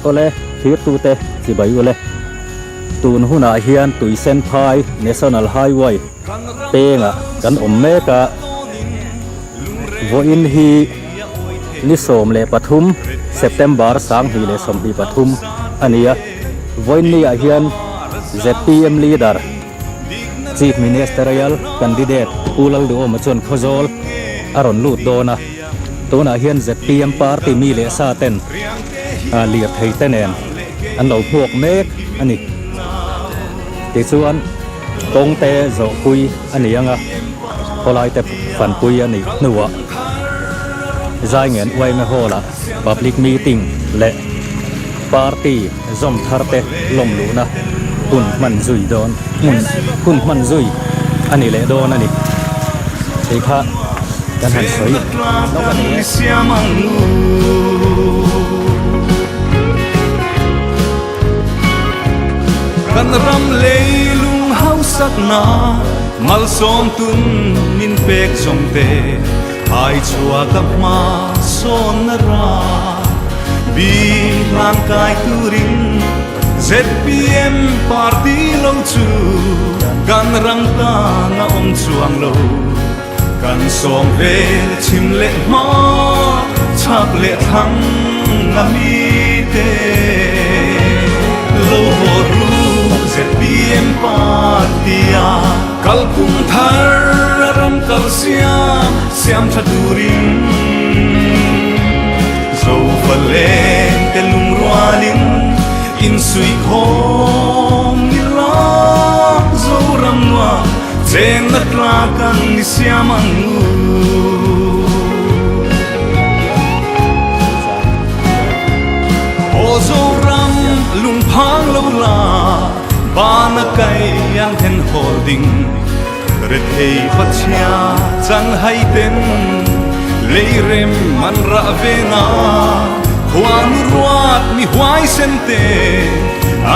Awle, thirtute chibai ule. Tun hunah hian Tuisenphai National Highway pengah kan awm mek a, vawiin hi ni 13 September 2023 a ni a, vawiin ni ah hian zpm leader Chief Ministerial candidate Pu Lalduhawma chuan Khawzawl a rawn lut dawn a, tunah hian zpm party mi leh sa ten lirthei te nen an lo hmuak mek a ni. Tichuan kawng te zawhpui a ni ang a, khawlai te fanpui a nih hnuah Zaingen Uaime Hall-ah public meeting leh party zawm thar te lawm luhna hun hman zui dawn hmun hun hman zui a ni leh dawn a ni tih kha kan han sawi lawk a ni e. Kan ram leilung hausakna malsawm tun min pek zawng te hai chhuak a hma sawnna ra bi hlan kai turin zpm party lo chu kan ram tan a awm chuang lo kan sawm vel chhim leh hma chhak leh thlang a mi te lo haw ru zpm party a kalphung thar a ram kal siam siam tha turin zofa leng te lungrualin insuihkhawm ila Zoram nuam Chengna tla kan ni siam ang u. Aw Zoram lungphang lo la, bana kai ang hen hawl ding. Rethei Pachhia chan hai ten, leirem man rah ve na. Khuanu ruat mi huaisen te,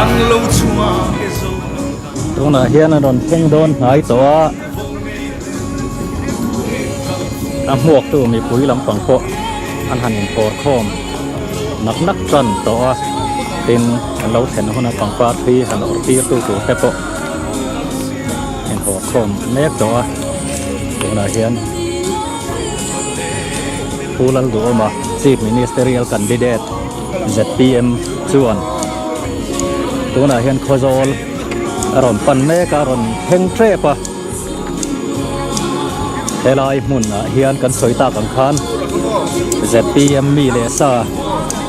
an lo chhuak e Zoram. Tunah hian a rawn thleng dawn hnai tawh a, a hmuaktu mipui lampang pawh an han inkhawr khawm nak nak tan tawh a, tin an lo thlen huna pangpar thi han awrh tir tu tur te pawh inkhawr khawm mek tawh a, tunah hian Pu Lalduhawma Chief Ministerial Candidate zpm chuan tunah hian Khawzawl a rawn pan mek a, a rawn thleng tep a. Helai hmunah hian kan sawi tak ang khan zpm mi leh sa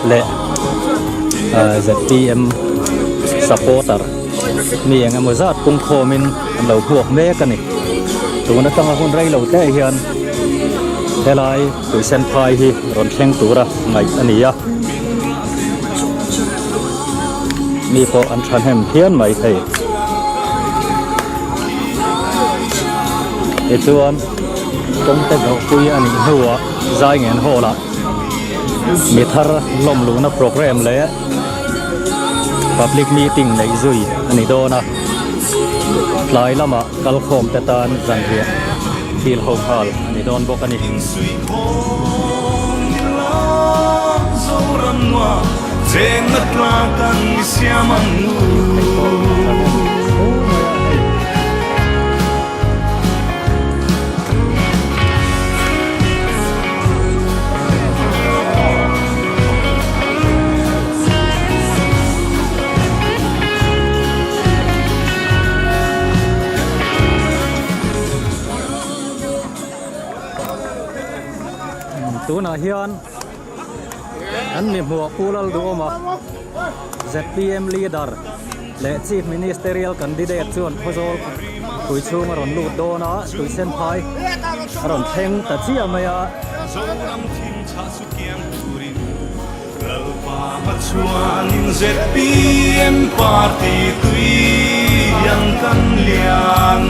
leh zpm supporter mi eng emaw zat pungkhawmin an lo hmuak mek a ni. Tun atanga hun rei lo te hian helai Tuisen phai hi rawn thleng tura ngaih a ni a, mi pawh an thahnem phian mai thei. Tichuan kawngte zawhpui a nih hnuah Zaingen Hall ah mi thar lawm luhna program leh public meeting neih zui a ni dawn a, tlai lamah kalkhawm te tan zanriah thil ho nghal a ni dawn bawk a ni. Tunah hian an mi hmuh Pu Lalduhawma zpm leader leh Chief Ministerial candidate chuan Khawzawl tui chhung a rawn lut dawn a, tui sen phai a rawn thleng ta chiah mai a. Lalpa chuanin zpm party tui ang kan lian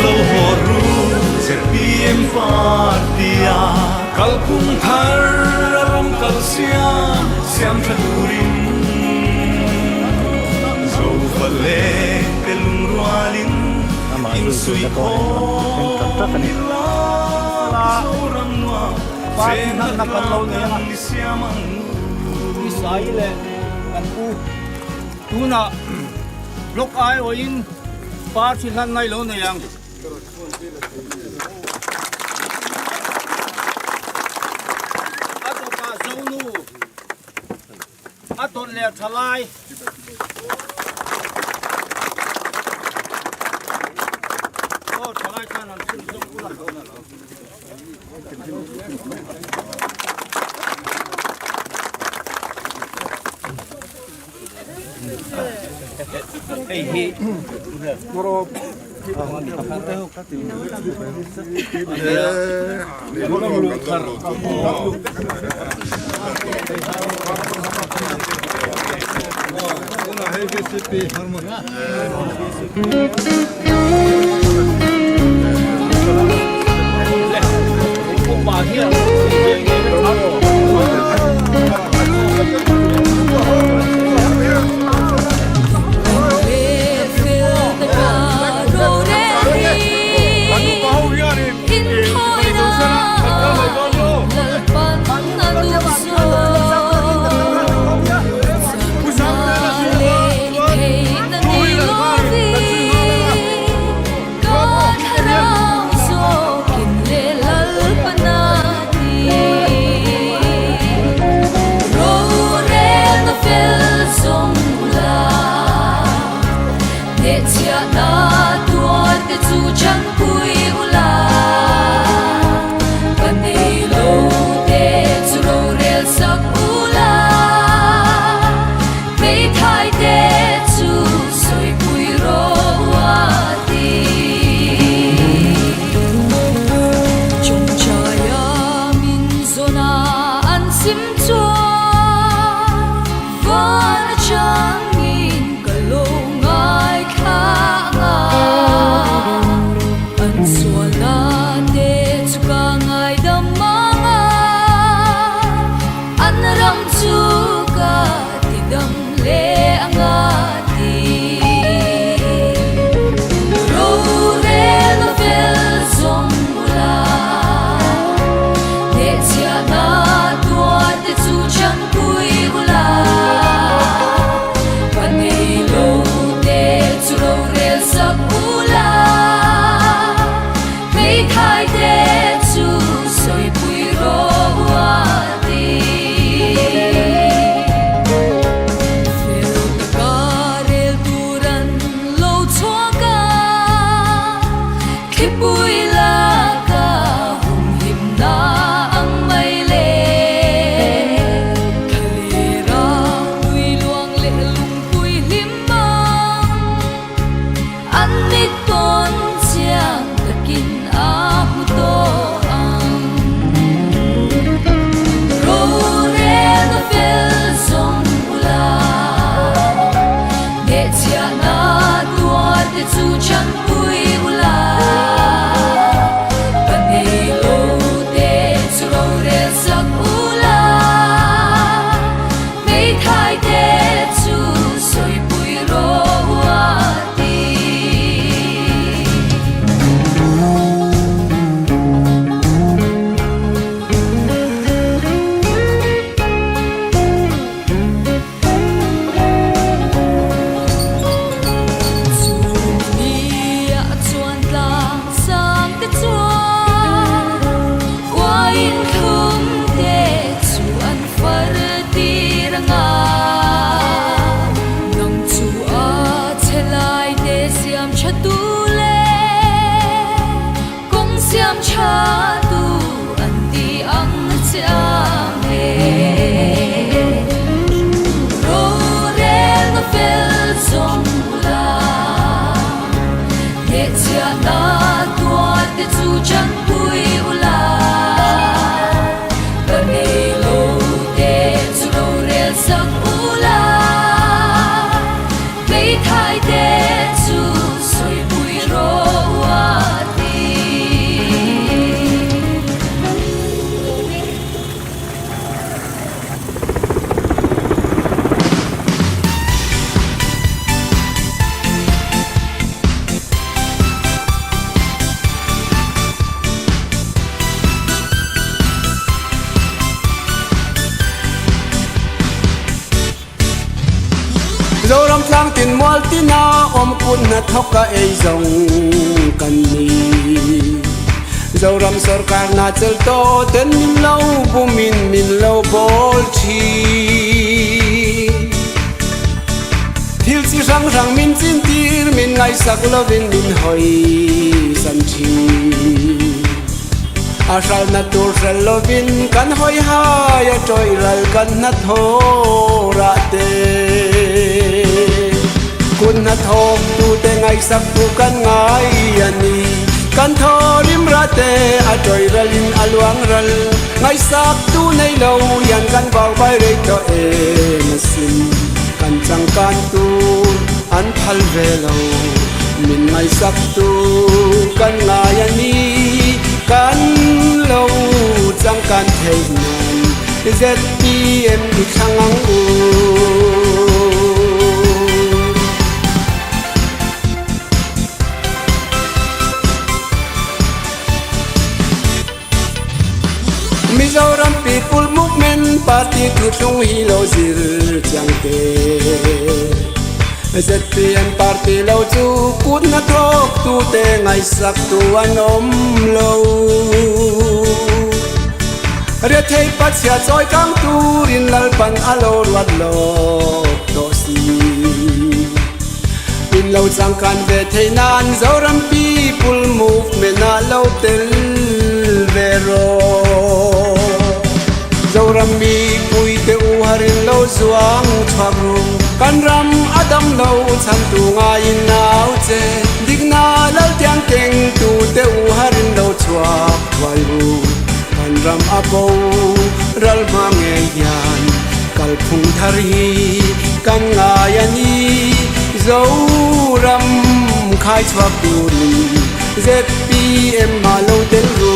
lo haw ru zpm party a kalphung thar a ram kal siam siam tha turin Zofa leh te lungrualin insuihkhawm ila Zoram nuam Party hmanna kan lo nei a, Sai leh kan pu tunah block aiawhin party hlan ngai lo nei ang. A tawpah Zonu a tawrh leh tha lai. Aw tha lai khan an chhun zawng ula. Hei hi tina awm kut hnathawk a ei zawng kan ni. Zoram sorkar hna chel tawh ten min lo bumin min lo bawl thin. Thil chi hrang hrang min chin tir, min ngaihsak lovin min hawi san thin. A hralna tur hrel lovin kan hawi hai a tawih ral kan hnathawh rah te. Kut hnathawk tute ngaihsak tu kan ngai a ni. Kan thaw rim rah te a tawih ralin a luang ral. Ngaihsak tu nei lo hian kan vau vai rei tawh em asin. Kan changkan tur an phal ve lo. Min ngaihsak tu kan ngai a ni. Kan lo changkan theih nan ZPM i thlang ang u. Mizoram People Movement Party thuthlung hi lo zir chiang teh. ZPM Party lo chu kut hnathawk tute ngaihsak tu an awm lo. Rethei pachhia chawi kang turin Lalpan a lo ruat lawk tawh si. In lo changkan ve thei nan Zoram People Movement ah lo tel ve rawh. Zoram mipui te u harin lo zuang chhuak ru. Kan ram a dam lo chhantu ngaiin nau che. Dikna Laltiang keng tu te u harin lo chhuak thuai ru. Kan ram a bo ral hma ngei hian kalphung thar hi kan ngai a ni. Zoram khai chhuak turin ZPM ah lo tel ru.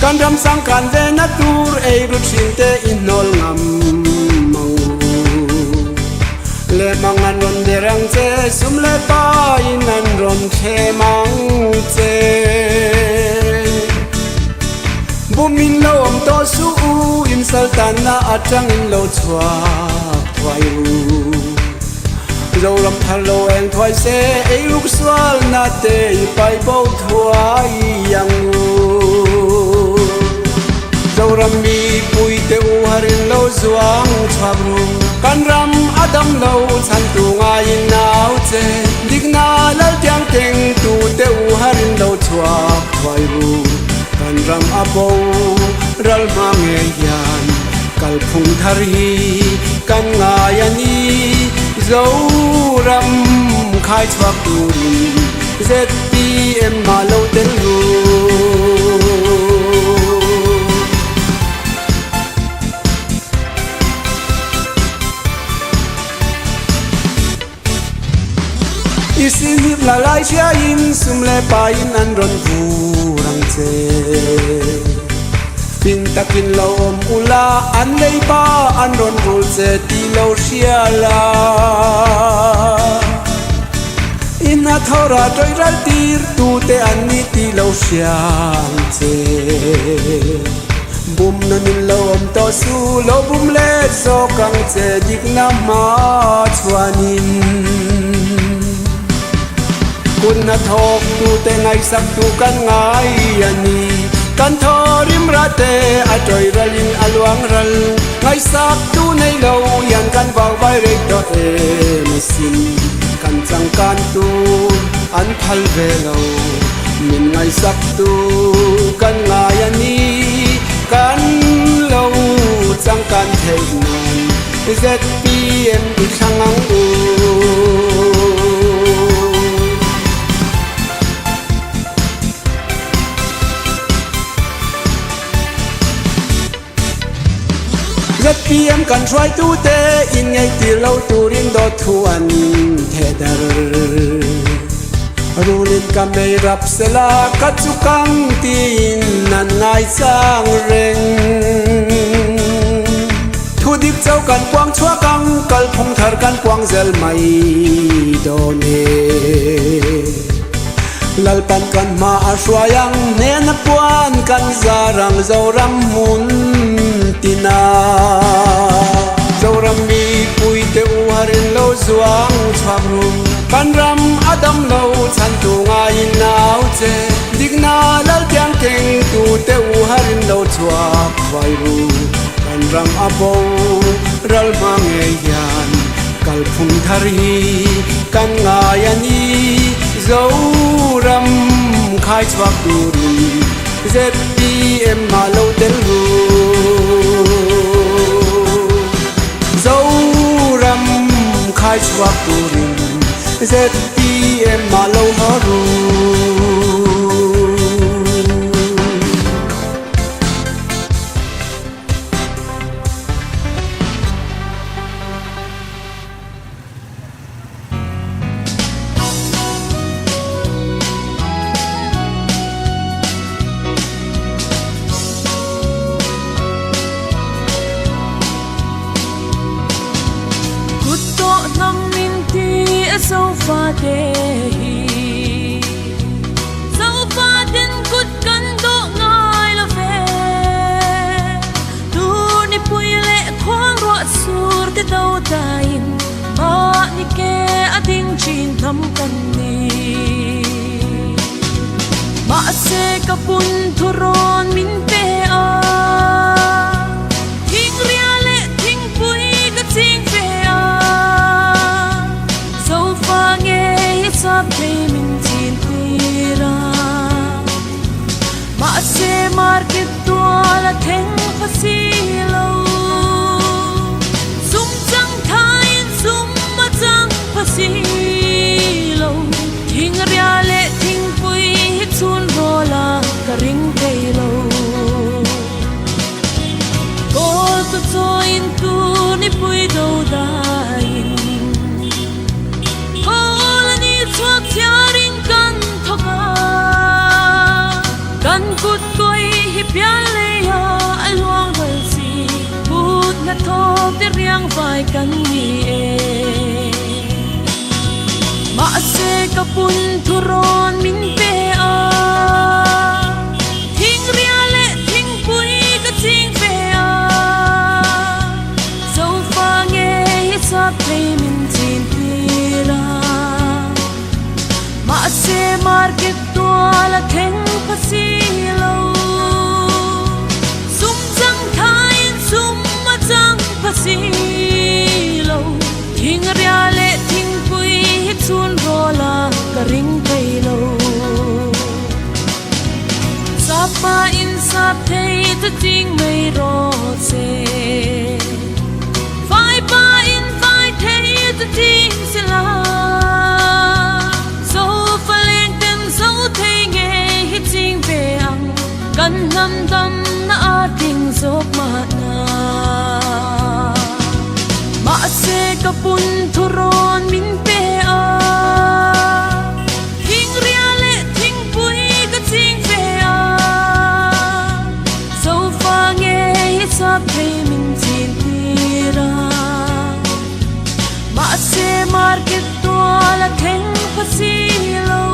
Kan ram sangkan ve na tur ei ru thin te i hnawl ngam mang u. Le mang an rawn der ang che, sum leh pa in an rawn thlem ang che. Bum in lo awm tawh suh u, in saltanna atangin lo chhuak thuai u. Zoram thar lo eng thuai se, ei ruk sualna te i pai bo thuai ang u. Zoram mipui te u harin lo zuang chhuak ru. Kan ram a dam lo chhantu ngaiin nau che. Dikna Laltiang keng tu te u harin lo chhuak thuai ru. Kan ram a bo ral hma ngei hian kalphung thar hi kan ngai a ni. Zoram khai chhuak turin ZPM ah lo tel ru. I sin hip la lai hriain sum leh pain an rawn vur ang che. Fin takin lo awm ula an lei pa an rawn rul che tih lo hria la. I hnathawrah tawih ral tir tute an ni tih lo hria ang che. Bum nun in lo awm tawh su, lo bum let zawk ang che dikna hma chuanin. Kut hnathawk tute ngaihsak tu kan ngai a ni. Kan thaw rim rah te a tawih ralin a luang ral. Ngaihsak tu nei lo hian kan vau vai rei tawh em asin. Kan changkan tur an phal ve lo. Min ngaihsak tu kan ngai a ni. Kan lo changkan theih nan ZPM i thlang ang u. ZPM kan hruaitute inngeihtir lo turin dawt thu an theh darh. Rulin ka mei rap sela ka chu kang tiin an ngaichang reng. Thudik chauh kan puang chhuak ang, kalphung thar kan puang zel mai dawn e. Lalpan kan hma a hruai ang, hnena puan kan zar ang Zoram hmun tina. Zoram mipui te u harin lo zuang chhuak ru, kan ram a dam lo chhan tu ngaiin nau che. Dikna Lalpiang keng tu te u harin lo chhuak thuai ru, kan ram a bo ral hma ngei hian kalphung thar hi kan ngai a ni. Zoram khai chhuak turin ZPM ah lo tel ru. Zoram khai chhuak turin ZPM ah lo haw ru. Kut tawh hnam min ti a sofa te hi Sofa ten kut kan dawh ngai lo ve Tur ni pui leh khuang ruah sur te do daiin Mahni ke a ding thin hnam kan ni. Mahse ka pun thu rawn min pe a, thing ria leh thingpui ka ching ve a, sofa ngei hi chap thei min chin tir a. Mahse market tual a thleng pha si lo. Sum chang thaiin sum a chang pha si lo. Thing ria leh thingpui hi chhun rawl a ka ring thei lo. Kawl tu chawiin tur nipui do daiin. Kawl a ni chhuak chhiarin kan thawk a, kan kut kawi hi pial lei a a luang ral si, kut hnathawk te riang vai kan ni e. Mahse ka pun thu rawn min pe a, thing ria leh thingpui ka ching ve a. Sofa ngei hi chhuak thei min chin tir a, mahse market tual a thleng pha si lo. Sum chang thaiin sum a chang pha si lo, thing ria leh thingpui hi chhun rawl a ka ring thei lo. Sapa in sap thei chu ching mai rawh se. Vai pa in vai thei chu ching se la. Zo fa leng ten zo thei nge hi ching ve ang. Kan hnam dam na a tling zawk mahna. Mahse ka pun thu rawn min pe a. Thing ria leh thingpui ka ching ve a, sofa ngei hi chhuak thei min chin tir a. Mahse market tual a thleng pha si lo,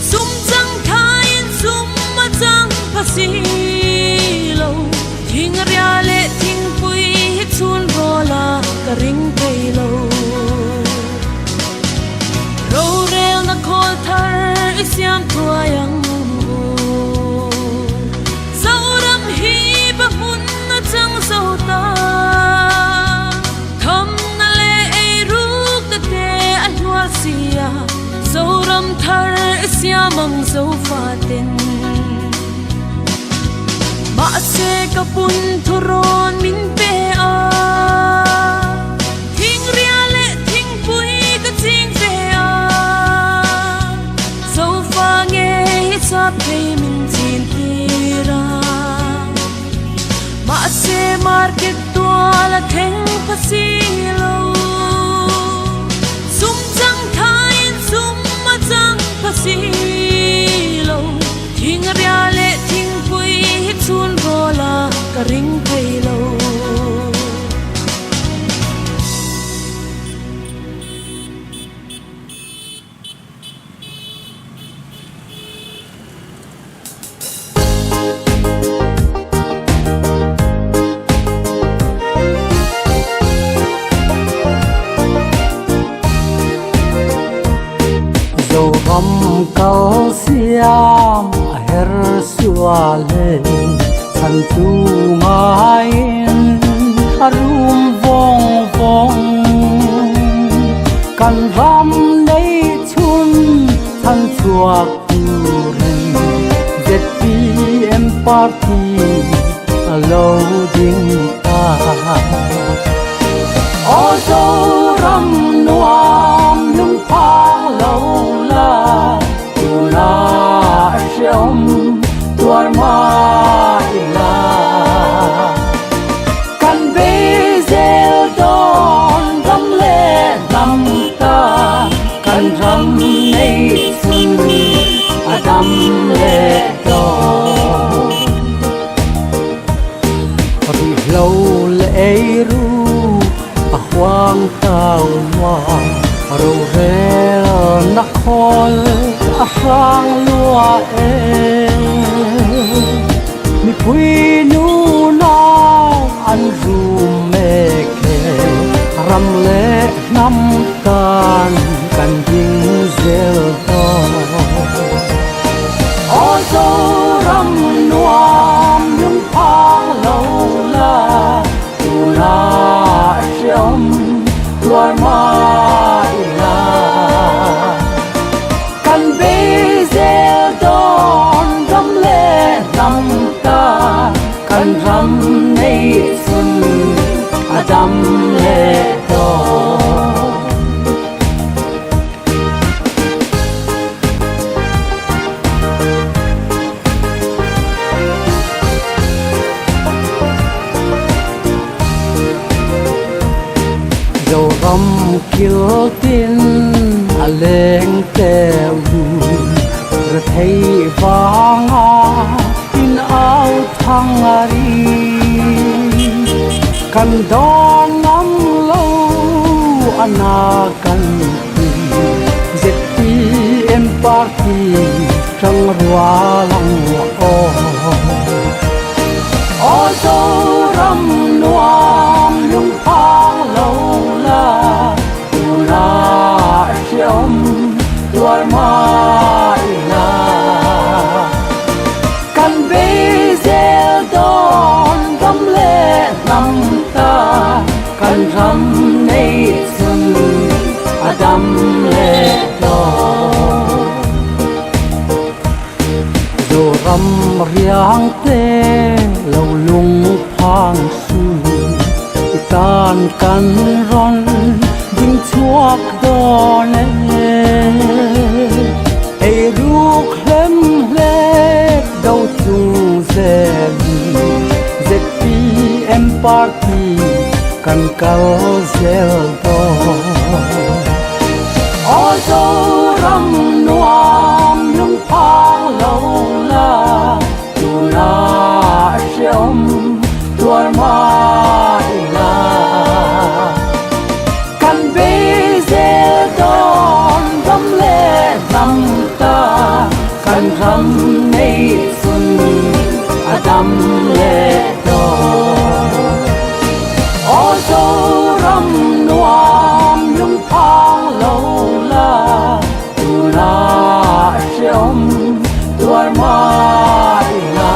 sum chang thaiin sum a chang pha si lo, thing ria leh thingpui hi chhun rawl a ka ring thei lo. Rorelna khawl thar i siam thuai ang u. Zoram hi pa hmun a chang zo ta. Thamna leh ei rukna te a hnual si a, Zoram thar i siam ang zo faten. Mahse ka pun thu rawn min pe a. Thing ria leh thingpui ka ching ve a, sofa ngei hi chhuak thei min chin tir a. Mahse market tual a thleng pha si lo, sum chang thaiin sum si lo. Thing ria leh thingpui hi chhun rawl a ka ring thei lo. Zoram kal siam a her sual e chhan tu ngaiin a rum vawng vawng kan ram nei chhun chhan chhuak turin ZPM party a lo ding ta. Aw Zoram nuam lungphang lo la tuna hreawm tuar mai la. Kan bei zel dawn ram leh hnam ta, kan ram nei chhun a dam leh dawn. Rihlo leh eiru a huang tau lua, rorelna khawl a hrang lua e. Mipui nu nau an rum mek e, ram leh hnam tan kan ding zel dawn. Aw Zoram nuam lungphang lo la, tuna hreawm tuar mai la. Kan bei zel dawn ram leh hnam ta, kan ram nei chhun a dam leh dawn. Zoram kil tin a leng teu rethei vanga in au thang a ri kan dawn ngam lo a na kan ti ZPM party tang rual ang aw. Aw Zoram nuam lungphang lo la tuna hreawm tuar mai la. Kan bei zel dawn ram leh hnam ta, kan ram nei chhun a dam leh dawn. Zoram riang te lo lungphang su, i tan kan rawn ding chhuak dawn e. Ei ruk hlem hlek do chung zelin ZPM party kan kal zel dawn. Aw Zoram nuam lungphang lo la, tuna hreawm tuar mai la. Kan bei zel dawn ram leh hnam ta, kan ram nei chhun a dam leh dawn. Aw Zoram nuam lungphang lo la, tuna hreawm tuar mai la.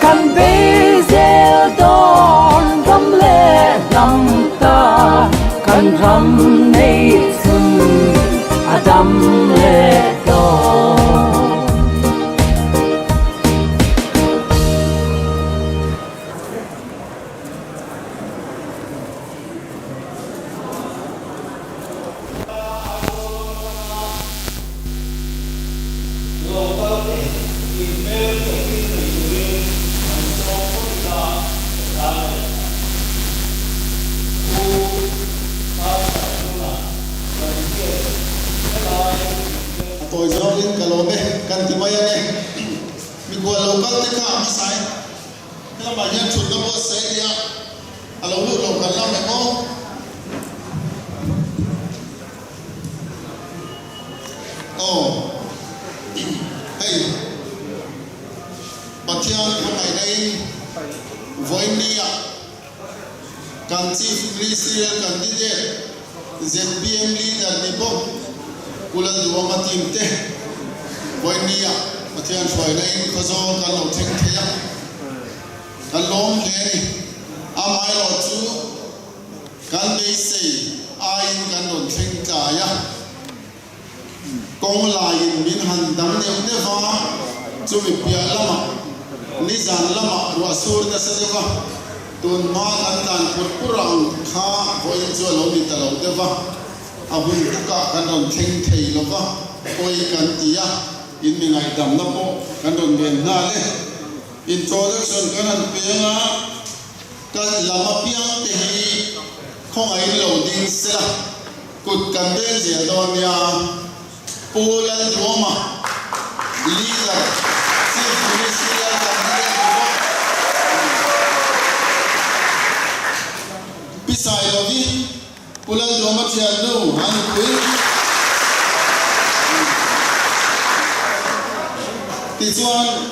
Kan bei zel dawn ram leh hnam ta, kan ram nei chhun a dam leh dawn. Local te inhmelhriat tir thei turin an sawm phawt ila ka chang a ni. Pu Kharsakhnuna Malin hian helai. Tawi zawngin ka lawm e, kan ti mai ang e. Mikhual lo kal te kha a hmasa e. Helamah hian thutna buatsaih a nia, a lo lut lo kan lam em aw. Aw, hei Pathian hmangaihna in vawiin kan Chief Ministerial Candidate zpm Leader ni bawk Pu Lalduhawma team te vawiin Pathian hruaina in khawzawl kan lo thleng thei a, kan lawm hle a ni. Amaherawhchu kan beisei aiin kan rawn thleng tlai a. Kawng laiin min han dang neuh neuh a, chumi piah lamah nizan lamah ruah sur nasa deuh a, tun hma kan tlan pur pur ang kha vawiin chu a lo ni ta lo deuh a, a hun takah kan rawn thleng thei lo va, pawi kan ti a, in mi ngaihdamna pawh kan rawn ngen nghal e. Introduction kan han peng a. Kan lam apiang te hi khawngaih lo ding sela, kut kan beng zel dawn nia. Pu Lalduhawma, Leader, Chief Ministerial Candidate ni bawk. Pi Sailovi, Pu Lalduhawma thiannu a nupui. Tichuan.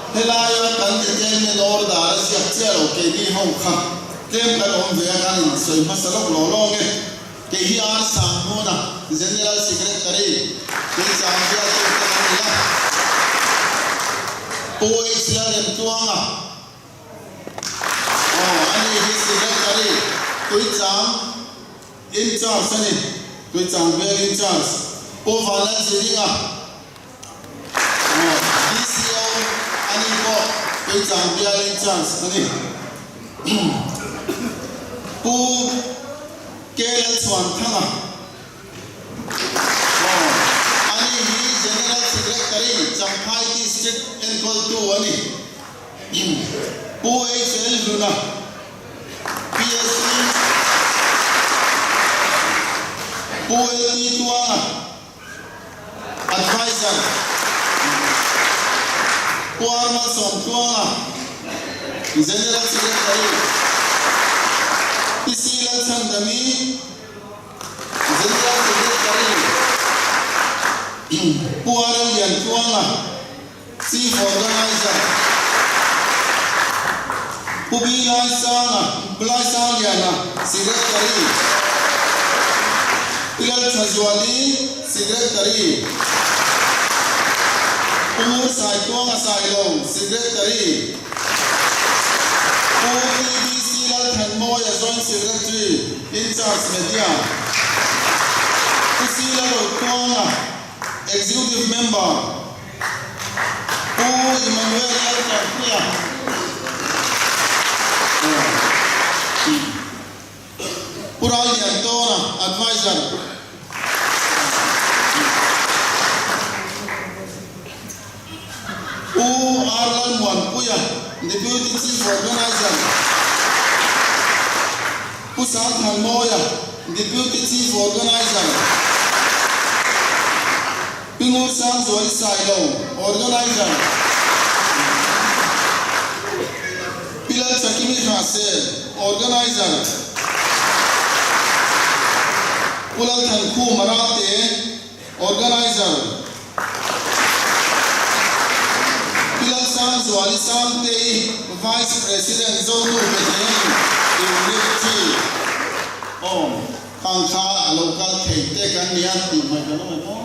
Helaia kan detailment order a ziak chiah lo keini ho kha tlem kan awm ve a kan in sawi hmasa lawk lo lawng e. Kei hi Ar Sanghmuna General Secretary kei chang bialtu te kan ni a. Pu H Lalremtluanga aw ani hi Secretary Tuichang in charge a ni Tuichang bial in charge Pu Vanlalziringa DCO a ni pawh Tuichang bial in charge a ni. Pu KL Chhuanthanga a ni hi General Secretary Champhai District enkawltu a ni. Pu HL Hluna PSC Pu LT Tuanga Adviser Pu Armal Sawmtluanga, General Secretary Pi C Lalchhandami, General Secretary Pu Arel Liantluanga, Chief Organiser Pu B Laisanga, Pu Laisangliana, Secretary Pi Lalthazuali, Secretary Pu Ngursaituanga Sailo, Secretary Pu TBC Lalthanmawia, Joint Secretary, In-charge Media Pu C Lalrotluanga, Executive Member Pu Emmanuel Laltanpuia, Pu Ralliantawna, Adviser, Pu R Lalmuanpuia, Deputy Chief Organiser, Pu Sangthanmawia, Deputy Chief Organiser, Pi Ngursangzuali Sailo, Organiser, Pi Lalchakimi Hrahsel, Organiser, Pu Lalthankhuma Ralte, Organiser, Pi Lalsangzuali Sangtei, Vice President Zonu Bethlehem Unit-T. Aw, khang kha a lo kal thei te kan nia tih hmai kan awm em aw?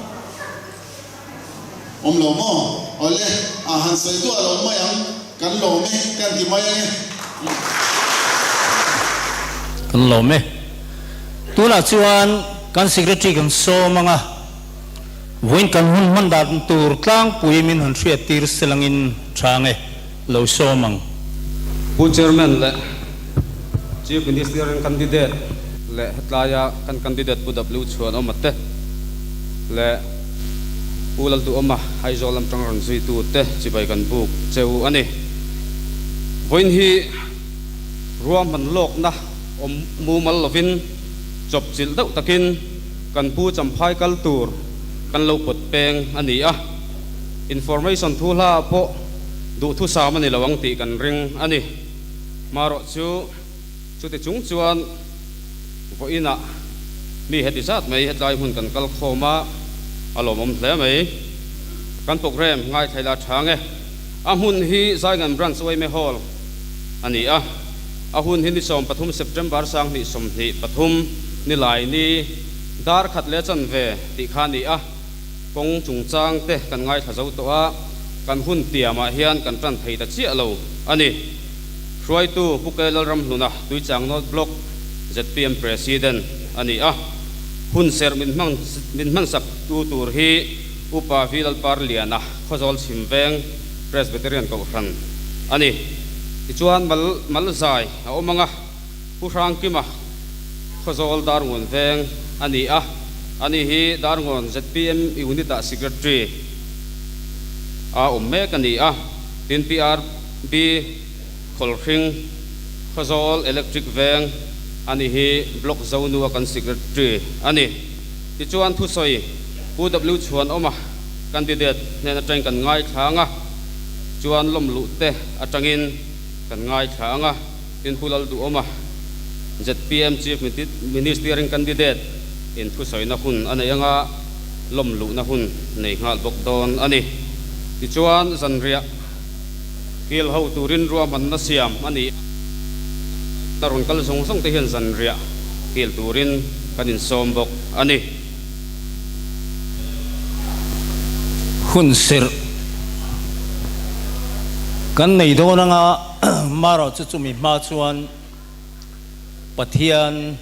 Awm lo maw? Awle, a han sawi duah lo mai ang, kan lawm e, kan ti mai ang e. Kan lawm e. Tunah chuan kan Secretary kan sawm ang a, vawiin kan hun hman dan tur tlangpui min han hriat tir selangin tha ang e, lo sawm ang. Pu Chairman leh Chief Minister candidate leh hetlaia kan candidate Pu W Chhuanawma te leh Pu Lalduhawma Aizawl lam tang rawn zuitu te chibai kan buk cheu a ni. Vawiin hi ruahman lawkna awm mumal lovin chawpchilh deuh takin kan Pu Champhai kal tur kan lo pawt peng a ni a, information thu hla ah pawh duhthusam a ni lo ang tih kan ring a ni. Marawh chu chuti chung chuan vawiinah mi heti zat mai hetlai hmun kan kal khawm a, a lawmawm hle mai. Kan programme ngaithla ila tha nge. A hmun hi Zaingan Branch Uaime Hall a ni a, a hun hi ni 13 September 2023 Nilaini dar khat leh chanve tih kha a ni a, kawng chungchang te kan ngaithla zo tawh a, kan hun tiamah hian kan tan thei ta chiah lo a ni. Hruaitu Pu K Lalramhluna Tuichang North Block zpm President a ni a, hun serh min hmang min hmansak tu tur hi Upa V Lalparliana Khawzawl chhim veng Presbyterian Kohhran a ni. Tichuan mal mal zai a awm ang a, Pu Hrangkima Khawzawl Darngawn veng a ni a, ani hi Darngawn zpm Unit-ah Secretary a awm mek a ni a, tin PRB Khawlhring Khawzawl Electric veng ani hi Block Zonua kan Secretary a ni. Tichuan thusawi Pu W Chhuanawma candidate hnen atangin kan ngaithla ang a, chuan lawmluh te atangin kan ngaithla ang a, tin Pu Lalduhawma zpm Chief Ministering candidate in thusawina hun a nei ang a, lawmluhna hun nei nghal bawk dawn a ni. Tichuan zanriah kil ho turin ruahmanna siam a ni a, a rawn kal zawng zawng te hian zanriah kil turin kan insawm bawk a ni. Hun serh kan nei dawn anga marawh chu chumi hma chuan Pathian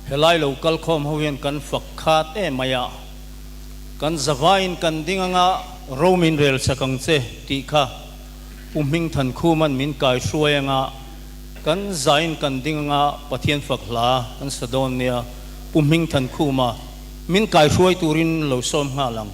helai lo kal khawm ho hian kan fak khat em mai a, kan zavaiin kan ding anga ro min rel chak ang che tih kha Pu Hmingthankhuman min kai hruai anga kan zaiin kan ding anga Pathian fak hla kan sa dawn nia. Pu Hmingthankhuma min kaihruai turin lo sawm nghal ang.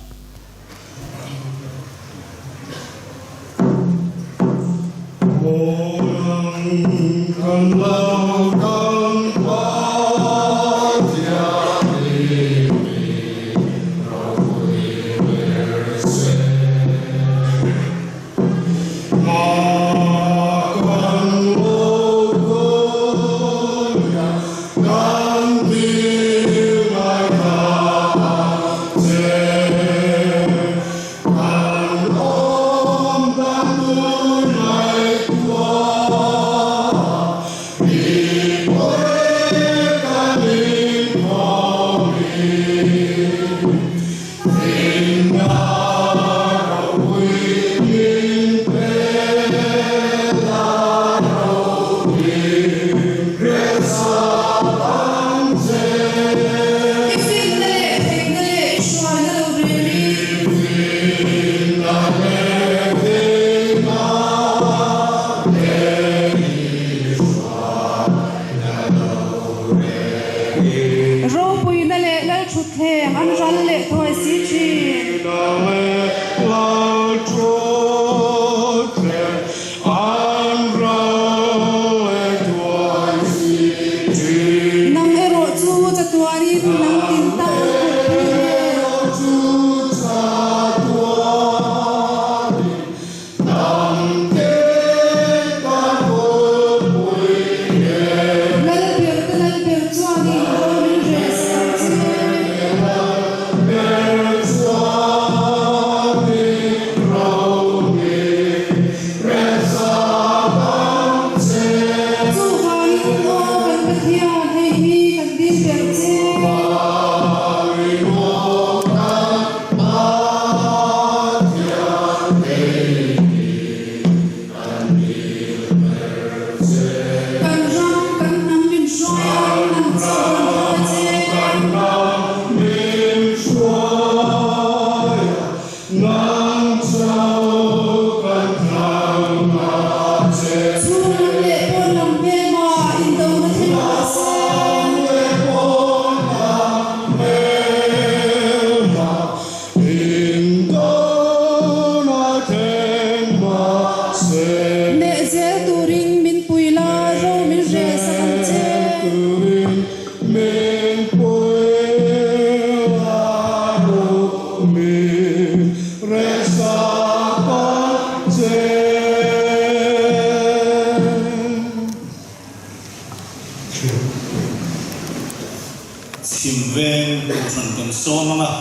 Kohhran kan sawm ang a.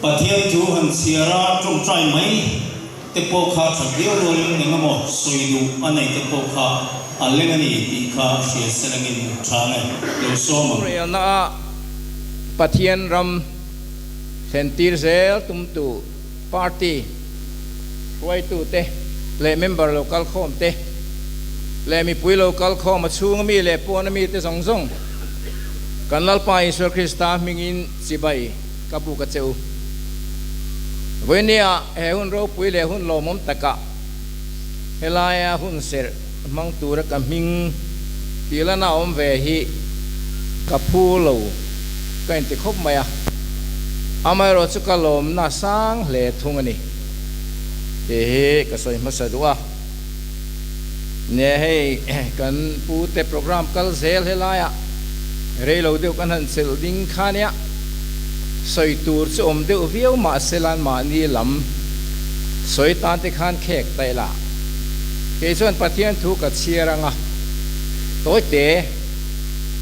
Pathian thu han chhiar a tawngtai mai te pawh kha that viau rualin eng emaw sawi duh a nei te pawh kha a leng a ni tih kha hria selangin tha nge lo sawm ang. Rorelna ah Pathian ram thlentir zel tumtu party hruaitute leh member lo kalkhawm te leh mipui lo kalkhawm a chhunga mi leh pawna mite zawng zawng kan Lalpa Isua Krista hmingin chibai ka buk a che u. Vawinia he hun ropui leh hun lawmawm takah helaia hun serh hmang tura ka hming tih lana awm ve hi ka phu lo ka inti khawp mai a, amaherawh chu ka lawmna sang hle thung a ni tih hi ka sawi hmasa duh a. Nia hei kan pute program kal zel helaiah rei lo deuh kan han chelh ding kha nia, sawi tur chu awm deuh viau mahse lan mahni lam sawi tan te khan khek ta ila. Kei chuan Pathian thu ka chhiar anga tawi te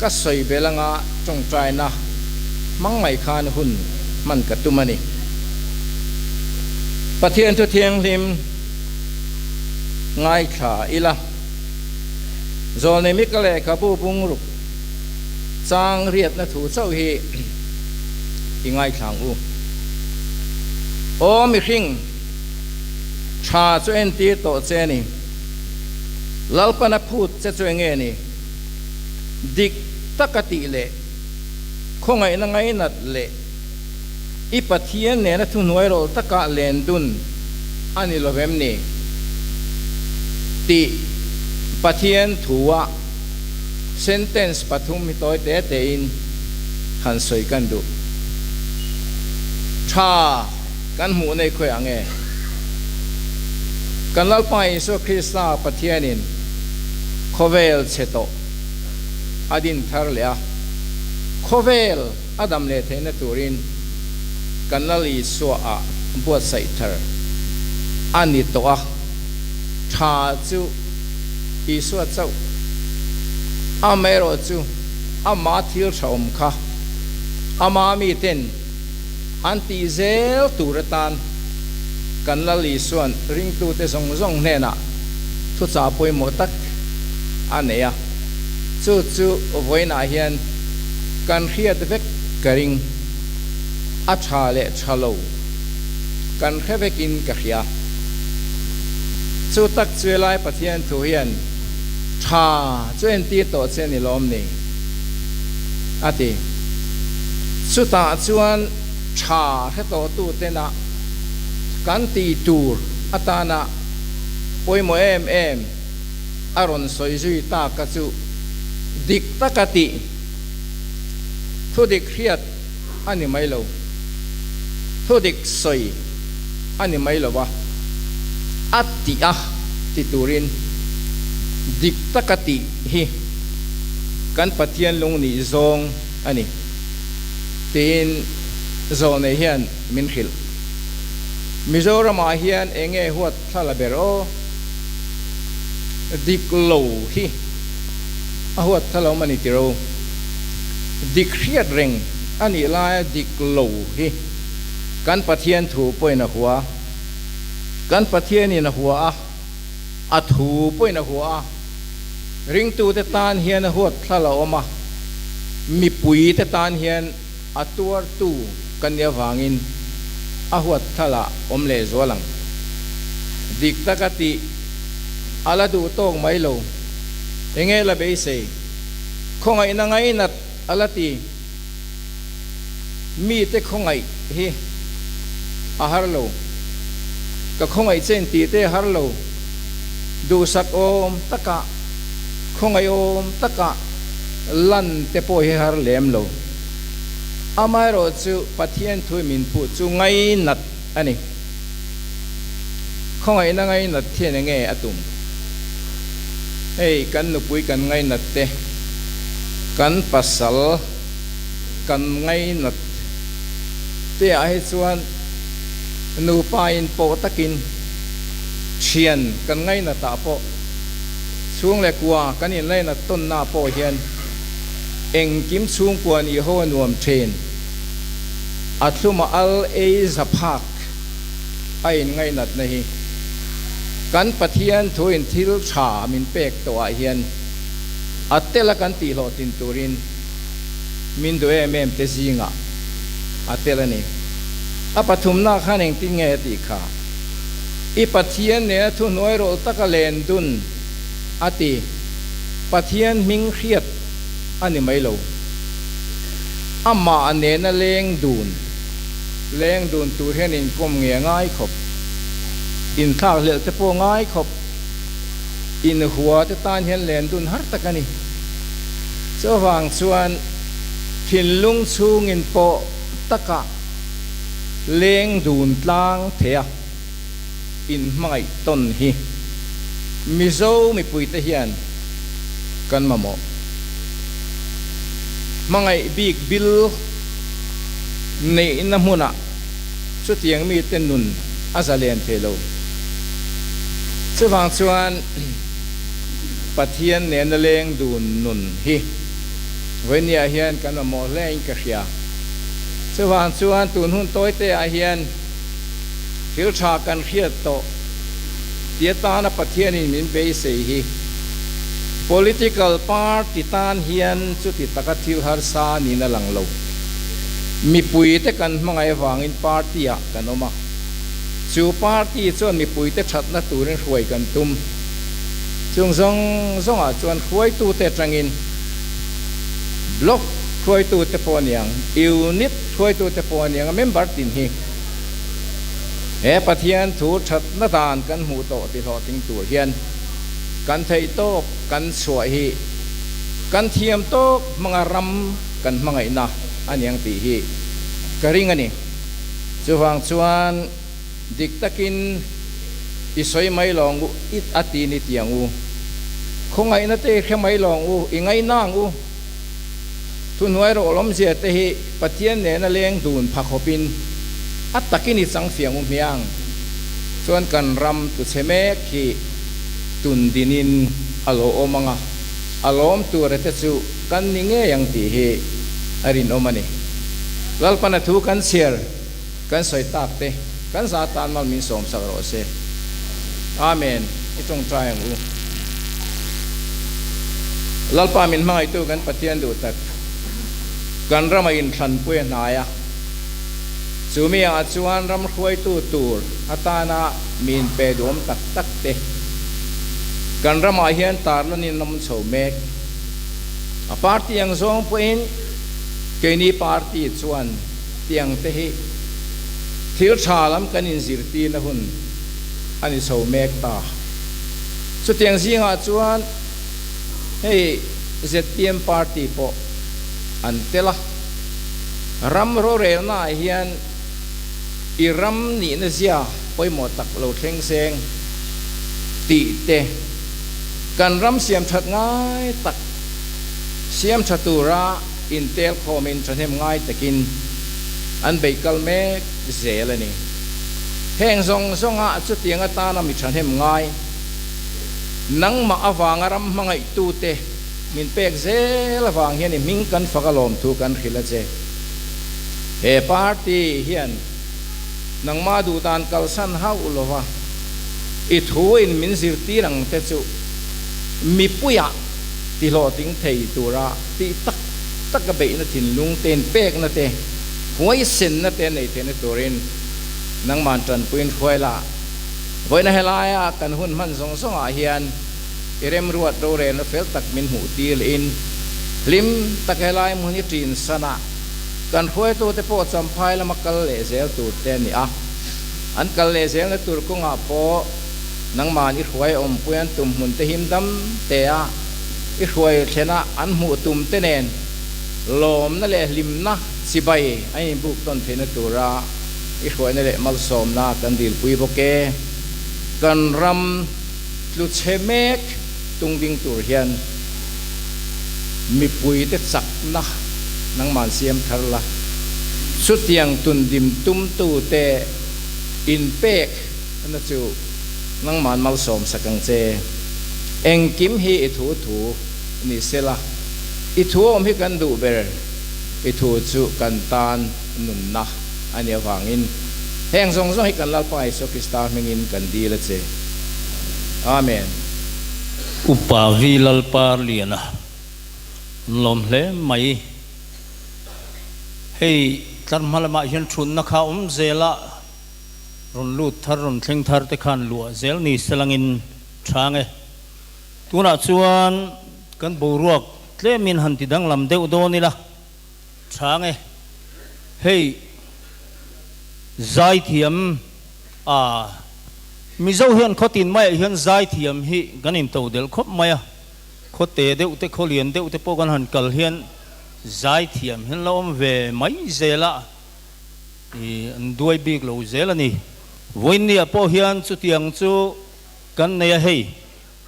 ka sawi bel anga tawngtaina hmang mai khan hun hman ka tum a ni. Pathian thu thianghlim. Ngaithla ila. Zawlnei Mika lehkhabu bungruk chang riatna thu chauh hi i ngaithla ang u. Aw mihring, tha chu entir tawh che ni. Lalpana phut che chu enge ni? Dik taka tih leh khawngaihna ngainat leh I Pathian nena thuhnuai rawlh takah len dun a ni lovem ni? Tih Pathian thua sentence pathum hi tawi te tein han sawi kan duh. Tha kan hmuh nei khawi ang e? Kan Lalpa Isua Krista Pathianin khawvel chhe tawh a din thar leh a, khawvel A dam leh theihna turin kan Lal Isua ah buatsaih thar a ni tawh a, tha chu Isua chauh, amaherawh chu ama thil tha awm kha ama miten an tih zel tur atan kan Lal Isua'n ringtute zawng zawng hnenah thuchah pawimawh tak a nei a, chu chu vawiinah hian Kan hriat vek ka ring, a tha leh tha lo kan hre vekin ka hria. Chu tak chu helai Pathian thu hian tha chu entir tawh che ni lawm ni? a ti. Chutah chuan tha hre tawh tu tena kan tih tur atana pawimawh em em a rawn sawi zui tak a chu dik taka tih Thudik hriat a ni mai lo, thudik sawi a ni mai lo a, a tih a ti turin dik taka tih hi kan Pathian lung nih zawng a ni tiin Zawlnei hian min hrilh. Mizoramah hian eng nge huat thla la ber aw? Dik lo hi. A huat kha lo mani tiro. Dik hriat reng a nih laia dik lo hi kan Pathian thu pawhin a hua. Kan Pathianin a hua a, a thu pawhin a hua a. Ringtute tan hian a huat thla la awm a, mipuite tan hian a tuartu kan nih avangin a huat thla la awm lehzual ang. Dik taka tih a la duh tawk mai lo. Enge la beisei? Khawngaihna ngainat a la ti. Mite khawngaih hi a har lo. Ka khawngaih chen tih te a har lo. Duhsak awm takah, khawngaih awm takah lan te pawh hi har lem lo. Amaherawh chu Pathian thu min phuh chu ngainat a ni. Khawngaihna ngainat thian enge a tum? Hei kan nupui kan ngainat te, kan pasal kan ngainat te ah hi chuan nupa in pawh takin thian kan ngainat ah pawh chhung leh kua kan inlainat tawnna ah pawh hian Engkim chhungkua nih ho a nuam thin. A thluma al ei za phak a in ngaihnatna hi kan Pathian thu in thil tha min pek tawh ah hian a tel a kan tih hlawhtlin turin min duh em em te zingah a tel a ni. A pathumna khan engtin nge a tih kha? I Pathian nena thuhnuai rawlh taka len dun a ti. Pathian hming hriat a ni mai lo. Amah nena leng dun, leng dun tur hian inkawm nge a ngai khawp, inthlak hlelh te pawh a ngai khawp, inhua te tan hian len dun har tak a ni. Chuvang chuan thinlung chhungin pawh taka leng dun tlang thei a inhmangaih tawn hi Mizo mipuite hian kan mamawh. Hmangaih bik bil neihna hmunah chutiang mite nun a zalen thei lo. Chuvang chuan Pathian nena leng dun nun hi vawinia hian kan mamawh hle in ka hria. Chuvang chuan tun hun tawite ah hian thil tha kan hriat tawh ti atana Pathianin min beisei hi political party tan hian chuti taka thil harsa niin a lang lo. Mipuite kan hmangaih avangin party ah kan awm a, chu party chuan mipuite thatna turin hruai kan tum. Chung zawng zawngah chuan hruaitute atangin block hruaitute pawh a niang, unit hruaitute pawh a niang a member tin hi he Pathian thu thatna dan kan hmuh tawh ti hlawhtling tur hian kan theih tawk kan chhuah hi kan thiam tawk hmanga ram kan hmangaihna a niang tih hi ka ring a ni. Chuvang chuan dik takin i sawi mai lawng u, it a ti ni tiang u. Khawngaihna te i hre mai lawng u, i ngaihna ang u. Thuhnuai rawhlawmzia te hi Pathian nena leng dun pha khawpin a takin i chang fiang u hmiang chuan kan ram tluchhe mek hi tun dinin a lo awm ang a, a lawm tura te chu kan ni ngei ang tih hi a rinawm a ni. Lalpana thu kan chhiar kan sawi tak te kan za tan mal min sawm sak rawh se. Amen. I tawngtai ang u. Lalpa min hmangaihtu kan Pathian duh tak, kan rama inthlanpui a hnai a, chu mi ah chuan ram hruaitu tur atana mi inpe duhawm tak tak te kan ramah hian tarlanin an awm chho mek. A party ang zawng pawhin keini party chuan tiang te hi thil tha lam kan inzirtirna hun a ni chho mek ta. Chutiang zingah chuan hei zpm party pawh an tel a, ram rorelnaah hian i ram nihna zia pawimawh tak lo thleng seng tih te, kan ram siam that ngai tak siam tha tura intel khawmin thahnem ngai takin an bei kal mek zel a ni. Heng zawng zawnga chutiang atana mi thahnem ngai, nangmah avanga ram hmangaihtute min pek zel avang hian i hming kan fak alawm thu kan hrilh a che. He party hian nangmah duhdan kalsan hauh lova i thu in min zirtir ang te chu mipuiah tihlawhtling thei tura tih tak taka beihna thinlung te inpekna te, huaisenna te nei theihna turin nangman tanpuiin hruai la. Vawiina helaia kan hun hman zawng zawngah hian i remruat rorelna fel tak min hmuh tir lehin hlim tak helai hmun hi ṭin sana kan hruaitute pawh Champhai lama kal leh zel tur te a ni a. An kal leh zelna tur kawngah pawh nangman i hruai awmpui an tum hmun te him dam te a i hruai thlen a an hmuh tum te nen lawmna leh hlimna chibai an inbuk tawn theihna tura i hruaina leh malsawmna kan dilpui bawk e. Kan ram tlu chhe mek tung ding tur hian mipuite chakna nangman siam thar la, chutiang tun dim tumtute inpek na chu nangman malsawm sak ang che. Engkim hi i thu thu ni sela. I thu awm hi kan duh ber, i thu chu kan tan nunna a nih avangin heng zawng zawng hi kan Lalpa Isua Krista hmingin kan dil a che. Amen. Upa Vi Lalpa Liana an lawm hle mai. Hei tlar hma lamah hian thutna kha awm zel a, rawn lut thar rawn thleng thar te khan luah zel ni selangin chhang e. Tunah chuan kan boruak tlemin han ti danglam deuh dawn ila chhang e. Hei zaithiam a Mizo hian khawtin maiah hian zaithiam hi kan into delh khawp mai a, khawte deuh te khawlian deuh te pawh kan han kal hian zaithiam hian la awm ve mai zel a, ih an duai bik lo zel a ni. Vawiinniah pawh hian chutiang chu kan nei a hei,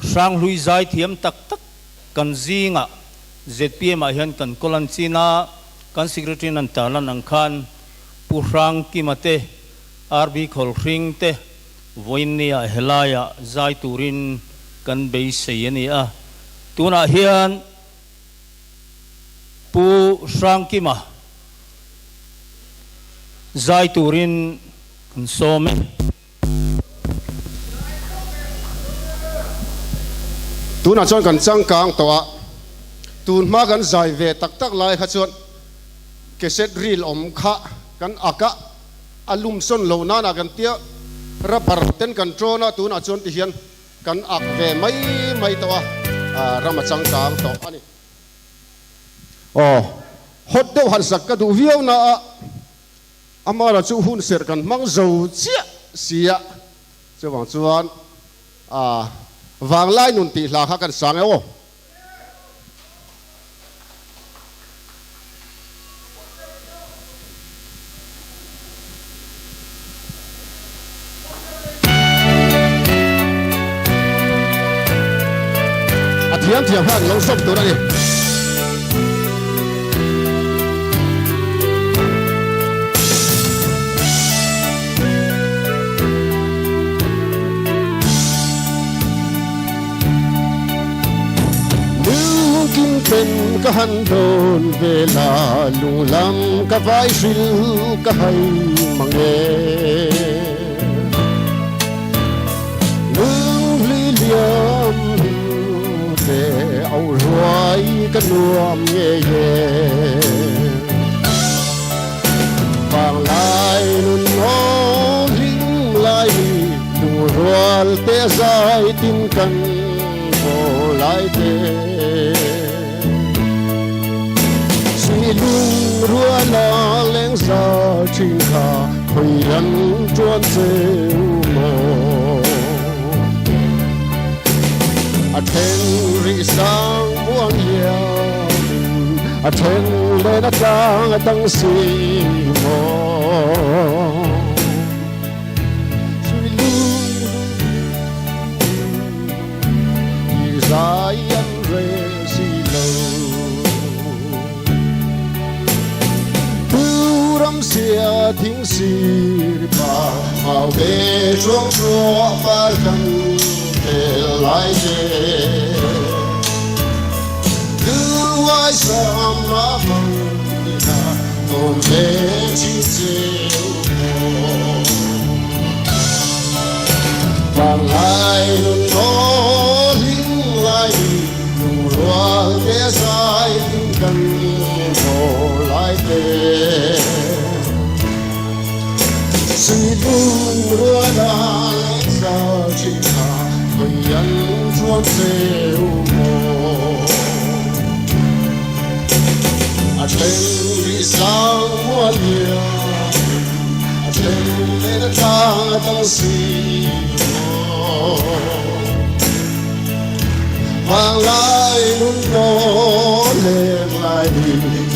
Hranghlui zaithiam tak tak kan zingah zpm ah hian kan kawl an chin a, kan Secretary in an tarlan ang khan Pu Hrangkima te, RB Khawlhring te vawiinniah helaiah zai turin kan beisei a ni a. Tunah hian Pu Hrangkima zai turin kan sawm e. Tunah chuan kan changkang tawh a, tun hma kan zai ve tak tak lai kha chuan cassette reel awm kha kan ak a, a lum sawn lo nana kan tia rubber ten kan tawn a, tunah chuan ti hian kan ak ve mai mai tawh a, ram a changkang tawh a ni. Aw, hot deuh han sak ka duh viau na a. Amara chu hun serh kan hmang zo chiah si a, chuvang chuan a vanglai nun tih hla kha kan sang e aw. A thiam thiam khan lo zawm tur a ni. Lungkim ten ka han dawn vela lunglam ka vai hril ka hai mang e. Lunghlui liam te au ruai ka nuam ngei e. Vanglai nun aw hlim lai hi lungrual te zai tin kan haw lai te. Si lungruala leng za thin kha khawi an tuan cheu maw. A then rih sang muang liamin a then len a tlang a dang si maw. Sui lung i zai an re si lo. Turam sia thing sir pa mau ve chuang chua par kan tel lai te. Duai sam na mang na tôn ve chi cheu mo. Vang lai nun no ling lai lungrual te zai tin kan haw lai te. Sui lungrual a leng za thin kha khawi an chuan cheu maw. A then rih sang mual liamin a then len a tlang a dang si maw. Vanglai nun maw leng lai ni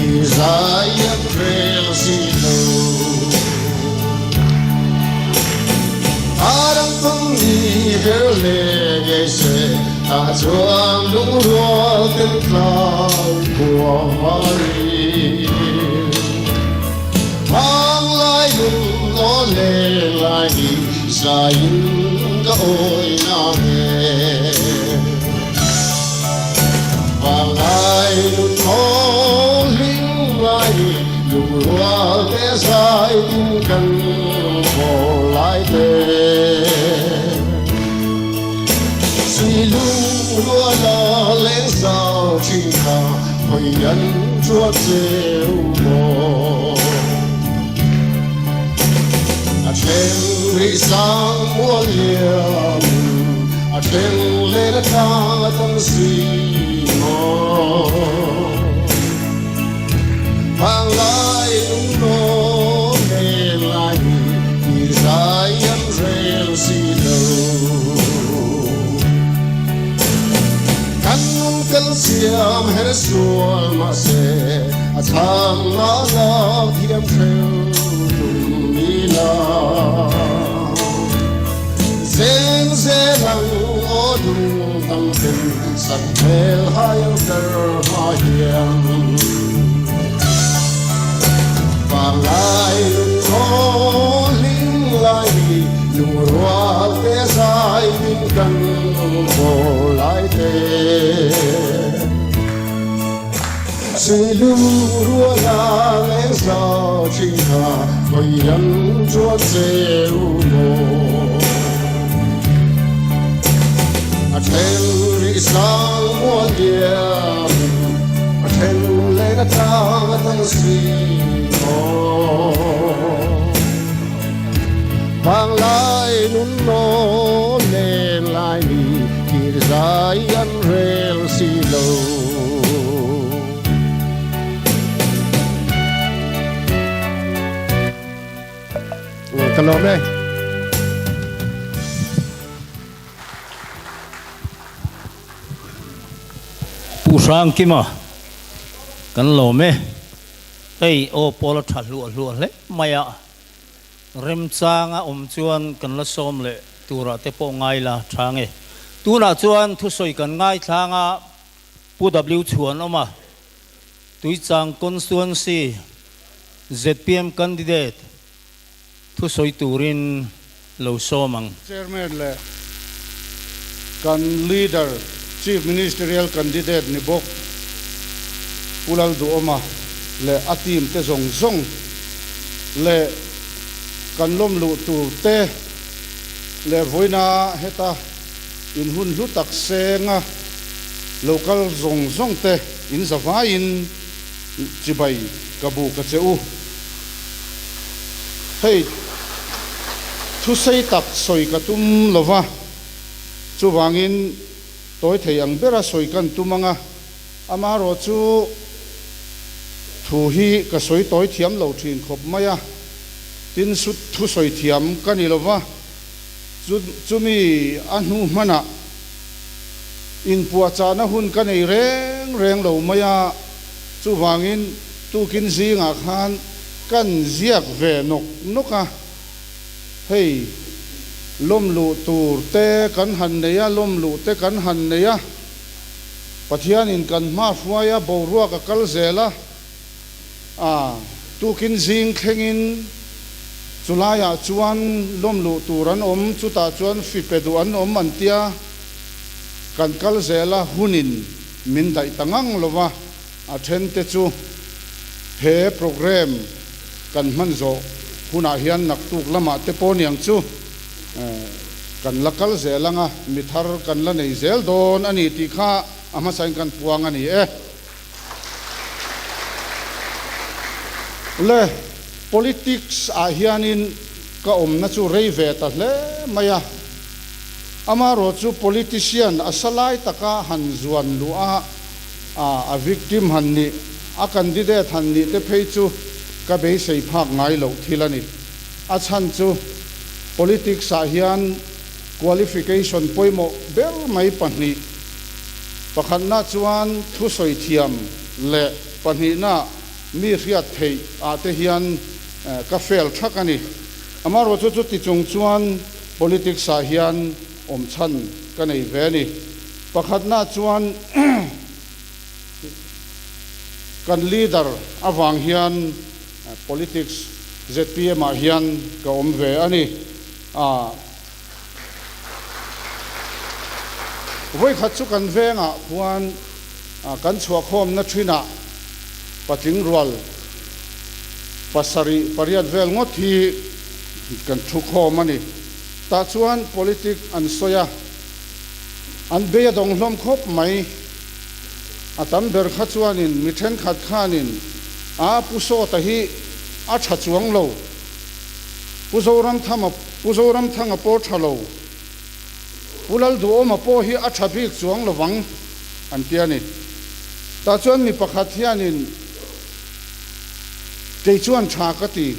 i zai an rel si lo. Arang tung ni her le ngei se ta chuan lungrual ten tlai khua hari. Vanglai nun maw leng lai ni zai in ka awi na nge. Vanglai nun maw. Lungrual te zai tin kan rawngbâwl lai te. Sui lungruala leng zau thin kha hawi an chuat cheu maw. A then rih sang mual liamin a then len atang a tam si maw. Vanglai lungnawn len lai hi tir zai an rel si lo. Kan kal siam her sual mahse a chhang la lak thiam hreu tum ni la. Zeng zel ang aw dung dang ten sak hmel hai ang tar hma hian. Vanglai lungthaw hlim lai hi lungrual te zai min kan bawl lai te. Sui lungruala leng zau thin kha hawi an chuan cheu maw. A then rih sang mual diamin a then leng atang a tang si maw. Vanglai nun nawn len lai ni kir zai an rel si lo. Ka lawm e. Pu Hrangkima kan lawm e. Hei aw pawl a tha hluah hluah hle mai a. Remchanga awm chuan kan la sawm leh turah te pawh ngai la tha nge. Tunah chuan thusawi kan ngaithlang a, Pu W Chhuanawma, Tuichang Constituency zpm candidate thusawi turin lo sawm ang. Chairman leh kan Leader, Chief Ministerial Candidate ni bawk Pu Lalduhawma leh a team te zawng zawng leh kan lawm luh tur te leh vawiina heta in hun hlu tak senga local zawng zawng te in zavaiin chibai ka bu ka che u. Hei, thusei tak sawi ka tum lo va, chuvangin tawi thei ang bera sawi kan tum ang a, amaherawh chu thu hi ka sawi tawi thiam lo thin khawp mai a, tin thu sawi thiam ka ni lo va, chumi a hnu hmanah inpuahchahna hun ka nei reng reng lo mai a, chuvangin tukin zingah khan Kan ziak ve nawk nawk a, hei lawm luh tur te kan han nei a, lawm luh te kan han nei a, Pathianin kan hma hruai a, boruak a kal zel a, a tukin zing thlengin chulaiah chuan lawm luh tur an awm, chutah chuan fipe duh an awm an tia, kan kal zel a, hunin min daih ta ngang lo va. A thente chu he programme kan hman zawh hunah hian naktuk lamah te pawh niang chu kan la kal zel ang a, mi thar kan la nei zel dawn a ni tih kha a hmasain kan puang a ni e. Le, politics ah hianin ka awmna chu rei ve ta hle mai a, amaherawh chu politician a sa lai taka han zuan luh a, A victim han nih, a candidate han nih te phei chu ka beisei phak ngai loh thil a ni. A chhan chu politics ah hian qualification pawimawh ber mai pahnih, pakhatna chuan thusawi thiam leh pahnihna mi hriat theih ah te hian ka fail thak a ni. Amaherawhchu chuti chung chuan politics ah hian awm chhan ka nei ve a ni. Pakhatna chuan kan leader avang hian politics zpm ah hian ka awm ve a ni. Vawikhat chu kan vengah khuan kan chhuahkhawmna thinah patling rual. Pasarih pariat vel ngawt hi kan thu khawm a ni. Tah chuan politic an sawi a, an bei a dawng hlawm khawp mai. A tam ber kha chuanin mi thenkhat khanin a Pu Sawta hi a tha chuang lo, Pu Zoramthama Pu Zoramthanga pawh tha lo, Pu Lalduhawma pawh hi a tha bik chuang lovang an ti a ni. Tah chuan mi pakhat hianin kei chuan tha ka ti,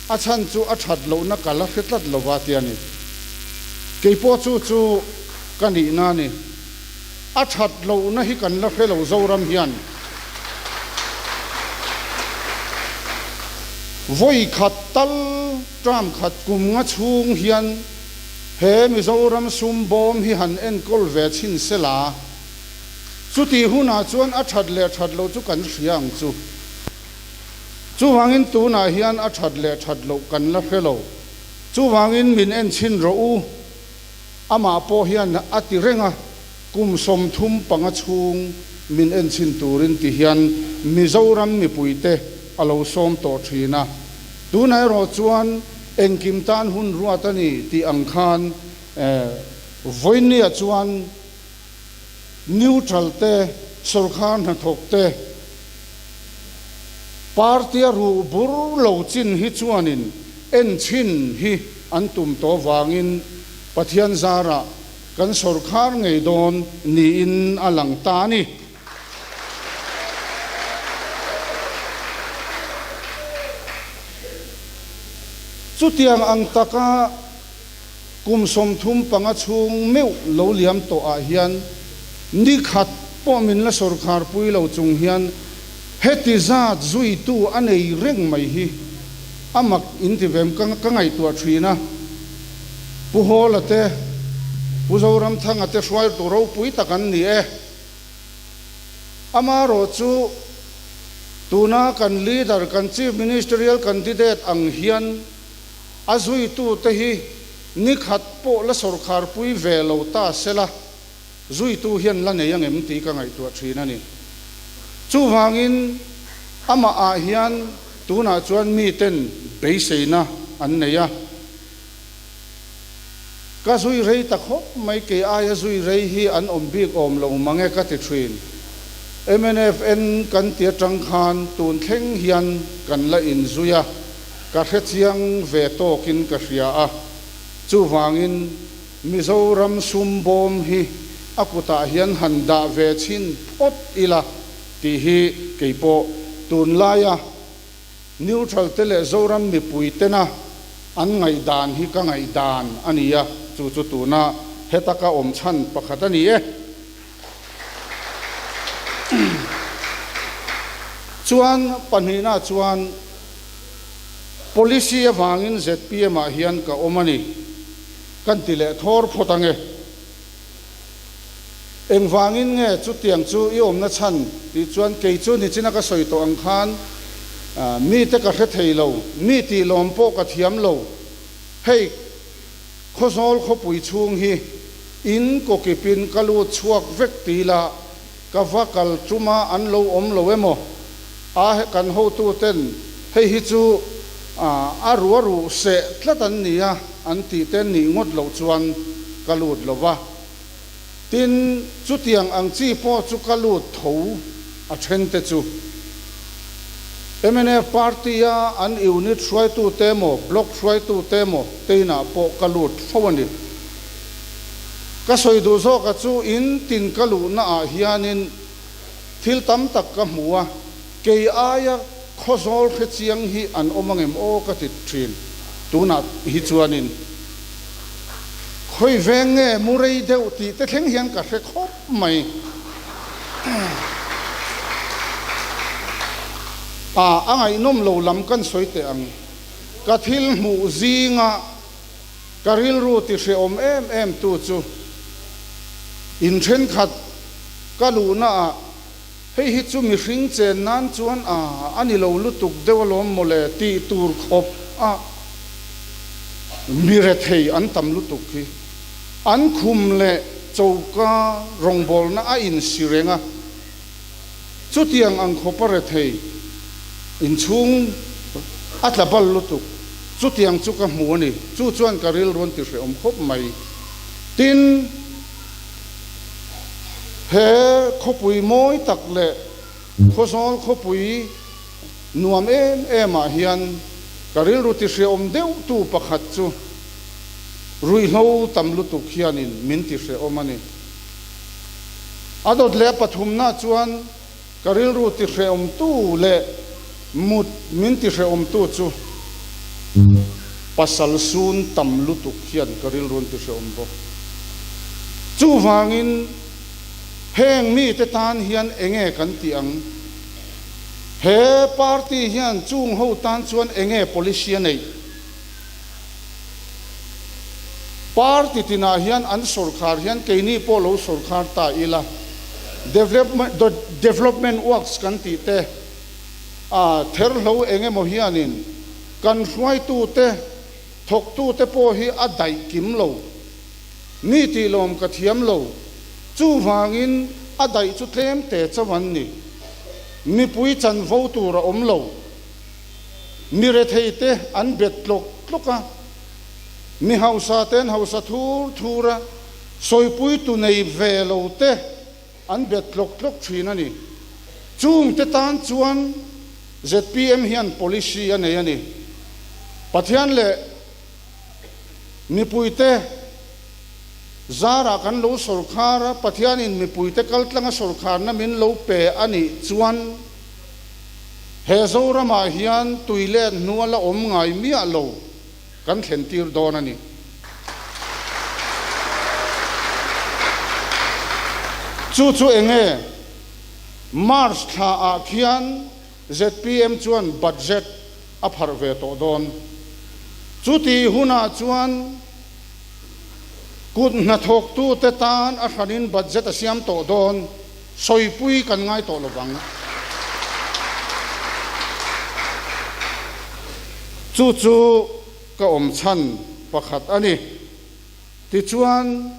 a chhan chu a that lohna ka la hre tlat lova ti a ni. Kei pawh chu chu ka nihna a ni. A that lohna hi kan la hre lo Zoram hian. Vawi khat tal term khat kum nga chhung hian he Mizoram sum bawm hi han enkawl ve chhin se la, chutih hunah chuan a that leh that loh chu kan hria ang chu. Chuvangin tunah hian a that leh that loh kan la hre lo. Chuvangin min en chhin rawh u. Amah pawh hian a ti reng a, kum 35 chhung min en chhin turin ti hian Mizoram mipuite a lo sawm tawh thin a. Tunah erawh chuan engkim tan hun ruat a ni tih ang khan vawinia chuan neutral te, sawrkar hnathawk te, party a ruh bur lo chin hi chuanin en chhin hi an tum tawh vangin Pathian zarah kan sawrkar ngei dawn niin a lang ta a ni. Chutiang ang taka kum 35 chhung meuh lo liam tawh ah hian ni khat pawh min la sawrkhar pui lo chung hian heti zat zuitu a nei reng mai hi a mak in ti vem ka ka ngaihtuah thin a. Pu Hawla te, Pu Zoramthanga te hruaitu ropui tak an ni e. Amaherawh chu tuna kan leader, kan Chief Ministerial candidate ang hian a zuitute hi ni khat pawh la sawrkharpui ve lo ta sela, zuitu hian la nei angem tih ka ngaihtuah thin a ni. Chuvangin amah ah hian tunah chuan miten beiseina an nei a. Ka zui rei ta khawp mai, kei aia zui rei hi an awm bik awm lo mang e ka ti thin. MNFN kan ti atang khan tun thleng hian kan la inzui a, ka hrechiang ve tawkin ka hria a. Chuvangin Mizoram sum bawm hi a kutah hian han dah ve chhin phawt ila tih hi keipawh tunlaia Neutral te leh Zoram mipui tena an ngaihdan hi ka ngaihdan a ni a, chu chu tuna heta ka awm chhan pakhat a ni e. Chuan pahnihna chuan policy avangin zpm ah hian ka awm a ni kan ti leh thawr phawt ange. Engvangin nge chutiang chu i awmna chhan tih chuan kei chu nichina ka sawi tawh ang khan mite ka hre thei lo, mi tih lawm pawh ka thiam lo. Hei Khawzawl khawpui chhung hi in kawkipin ka lut chhuak vek ti la ka va kal tuma an lo awm lo emaw? A kan hotuten hei hi chu a ru a ruh seh tlat an ni a an tih te nih ngawt loh chuan ka lut lo va. Tin, chutiang ang chi pawh chu ka lut tho a then te chu. Mnf party a an unit hruaitu te emaw block hruaitu te emaw te inah pawh ka lut fo a ni. Ka sawi duh zawka chu in tin ka luhna ah hianin thil tam tak ka hmu a, kei aia Khawzawl hre chiang hi an awm angem aw ka ti thin tunah hi chuanin khawi veng nge mu rei deuh tih te thleng hian ka hre khawp mai. A a ngaihnawm lo lam kan sawi teh ang. Ka thil hmuh zinga ka rilru ti hrehawm em em tu chu in thenkhat ka luhna ah Hei hi chu mihring chen nan chuan a a ni lo lutuk deuh alawm mawle tih tur khawp a mi rethei an tam lutuk hi. An khum leh choka rawngbawlna a insi reng a, chutiang ang khawpa rethei inchhung. A tla bal lutuk. Chutiang chu ka hmu a ni. Chu chuan ka rilru an ti hrehawm khawp mai. Tin, he khawpui mawi tak leh Khawzawl khawpui nuam em em ah hian ka rilru ti hrehawm deuh tu pakhat chu ruihhlo tam lutuk hianin min ti hrehawm a ni. A dawt leh a pathumna chuan ka rilru ti hrehawm tu leh mut min ti hrehawm tu chu pasal sun tam lutuk hian ka rilru an ti hrehawm bawk. Chuvangin heng mite tan hian enge kan tih ang? He party hian chung ho tan chuan enge policy a neih? Party tinah hian an sawrkhar hian keini pawh lo sawrkhar ta ila, development works kan tih te, a therhlo eng emaw hianin kan hruaitute, thawktute pawh hi a daih kim lo. Mi tih lawm ka thiam lo. Chuvangin a daih chu tlem te chauh an ni. Mipui chanvo tur a awm lo. Mi rethei te an bet tlawk tlawk a, mi hausa te an hausa thur thur a, sawipui tu nei ve lo te an bet tlawk tlawk thin a ni. Chung te tan chuan zpm hian policy a nei a ni. Pathian leh mipuite zarah kan lo sawrkhar a, Pathianin mipuite kaltlanga sawrkharna min lo pe a nih chuan, He Zoramah hian tui let hnua la awm ngai miah lo kan thlen tir dawn a ni. Chu chu enge March thla ah khian zpm chuan budget a pharh ve tawh dawn. Chuti hunah chuan kut hnathawktute tan a hranin budget a siam tawh dawn. Sawipui kan ngai tawh lovang. Chu chu ka awm chhan pakhat a ni. Tichuan,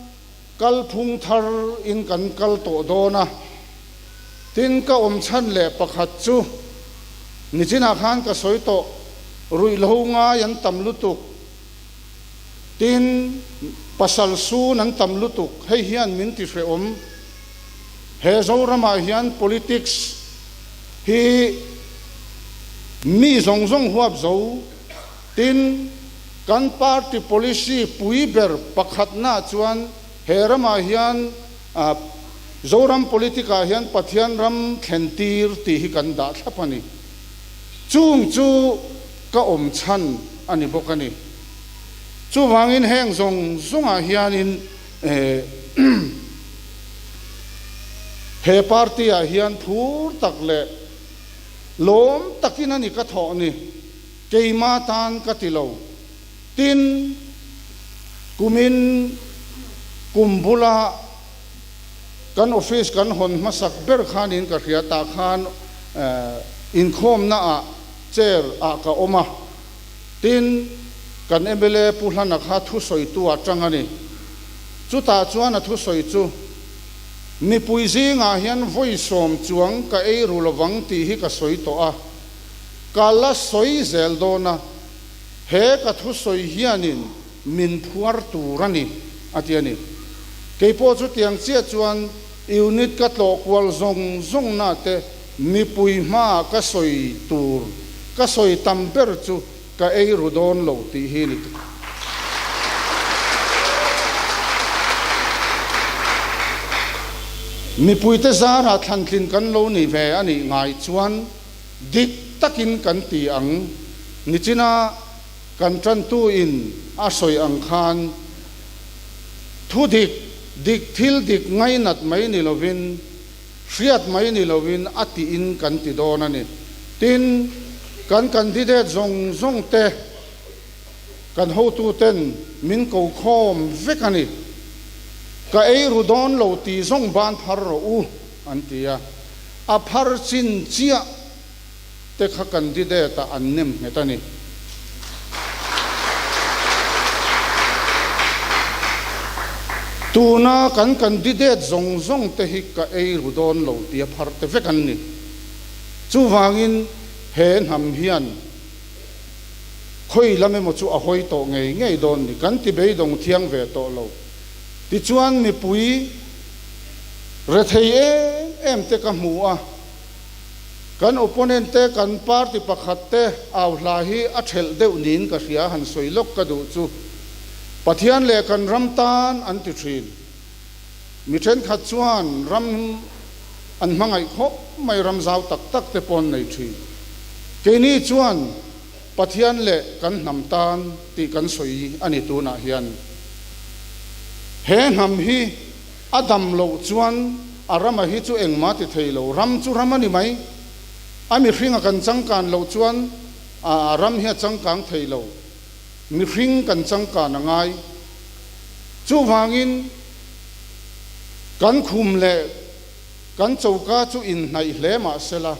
kalphung thar in kan kal tawh dawn a. Tin, ka awm chhan leh pakhat chu, nichinah khan ka sawi tawh, ruihhlo ngai an tam lutuk. Tin, pasal sun an tam lutuk, hei hian min ti hrehawm. He Zoramah hian politics hi mi zawng zawng huap zo. Tin, kan party policy pui ber pakhatna chuan he ramah hian Zoram politic-ah hian Pathian ram thlen tir tih hi kan dah thlap a ni. Chung chu ka awm chhan a ni bawk a ni. Chuvangin heng zawng zawngah hianin he party-ah hian phur tak leh lawm takin a ni ka thawh ni, keima tan ka ti lo. Tin, kumin kum bula kan office kan hawn hmasak ber khanin ka hria tah khan inkhawmnaah chair ah ka awm a, tin kan mla Pu Hlana kha thusawitu ah tang a ni. Chutah chuan a thusawi chu, Mipui zingah hian vawi sawm chuang ka ei ru lovang tih hi ka sawi tawh a, ka la sawi zel dawn a, he ka thusawi hianin min phuar tur a ni, a ti a ni. Keipawh chutiang chiah chuan unit ka tlawh kual zawng zawng na te mipui hmaah ka sawi tur ka sawi tam ber chu ka ei ru dawn lo tih hi ni. Mipuite zarah thlantlin kan lo ni ve a nih ngai chuan dik takin kan ti ang. Nichina Kan tantu in a sawi ang khan thu dik dik thil dik ngainat mai ni lovin, hriat mai ni lovin a tiin kan ti dawn a ni. Tin, kan candidate zawng zawng te kan hotu ten min ko khawm vek a ni. Ka ei ru dawn lo ti zawng ban phar rawh u an ti a, a phar chin chiah. te kha candidate ah an nem nghet a ni. Tuna kan candidate zawng zawng te hi ka ei ru dawn lo tia phar te vek an ni. Chuvangin he hnam hian Khawi lam emaw chu a hawi tawh ngei ngei dawn ni. Kan ti beidawng thiang ve tawh lo. Tichuan mipui rethei em em te ka hmu a, kan opponent te kan party pakhat te au hla hi a thelh deuh niin ka hria han sawi lawk ka duh chu Pathian leh kan ram tan an ti thin. Mi thenkhat chuan ram an hmangaih khawp mai ram zau tak tak te pawh an nei thin. Keini chuan Pathian leh kan hnam tan tih kan sawi a ni tunah hian. He hnam hi a dam loh chuan a rama hi chu engmah ti thei lo, ram chu ram a ni mai. A mihringa kan changkan loh chuan a ram hi a changkang thei lo. Mihring kan changkan a ngai. Chuvangin kan khum leh kan choka chu inhnaih hle mah sela,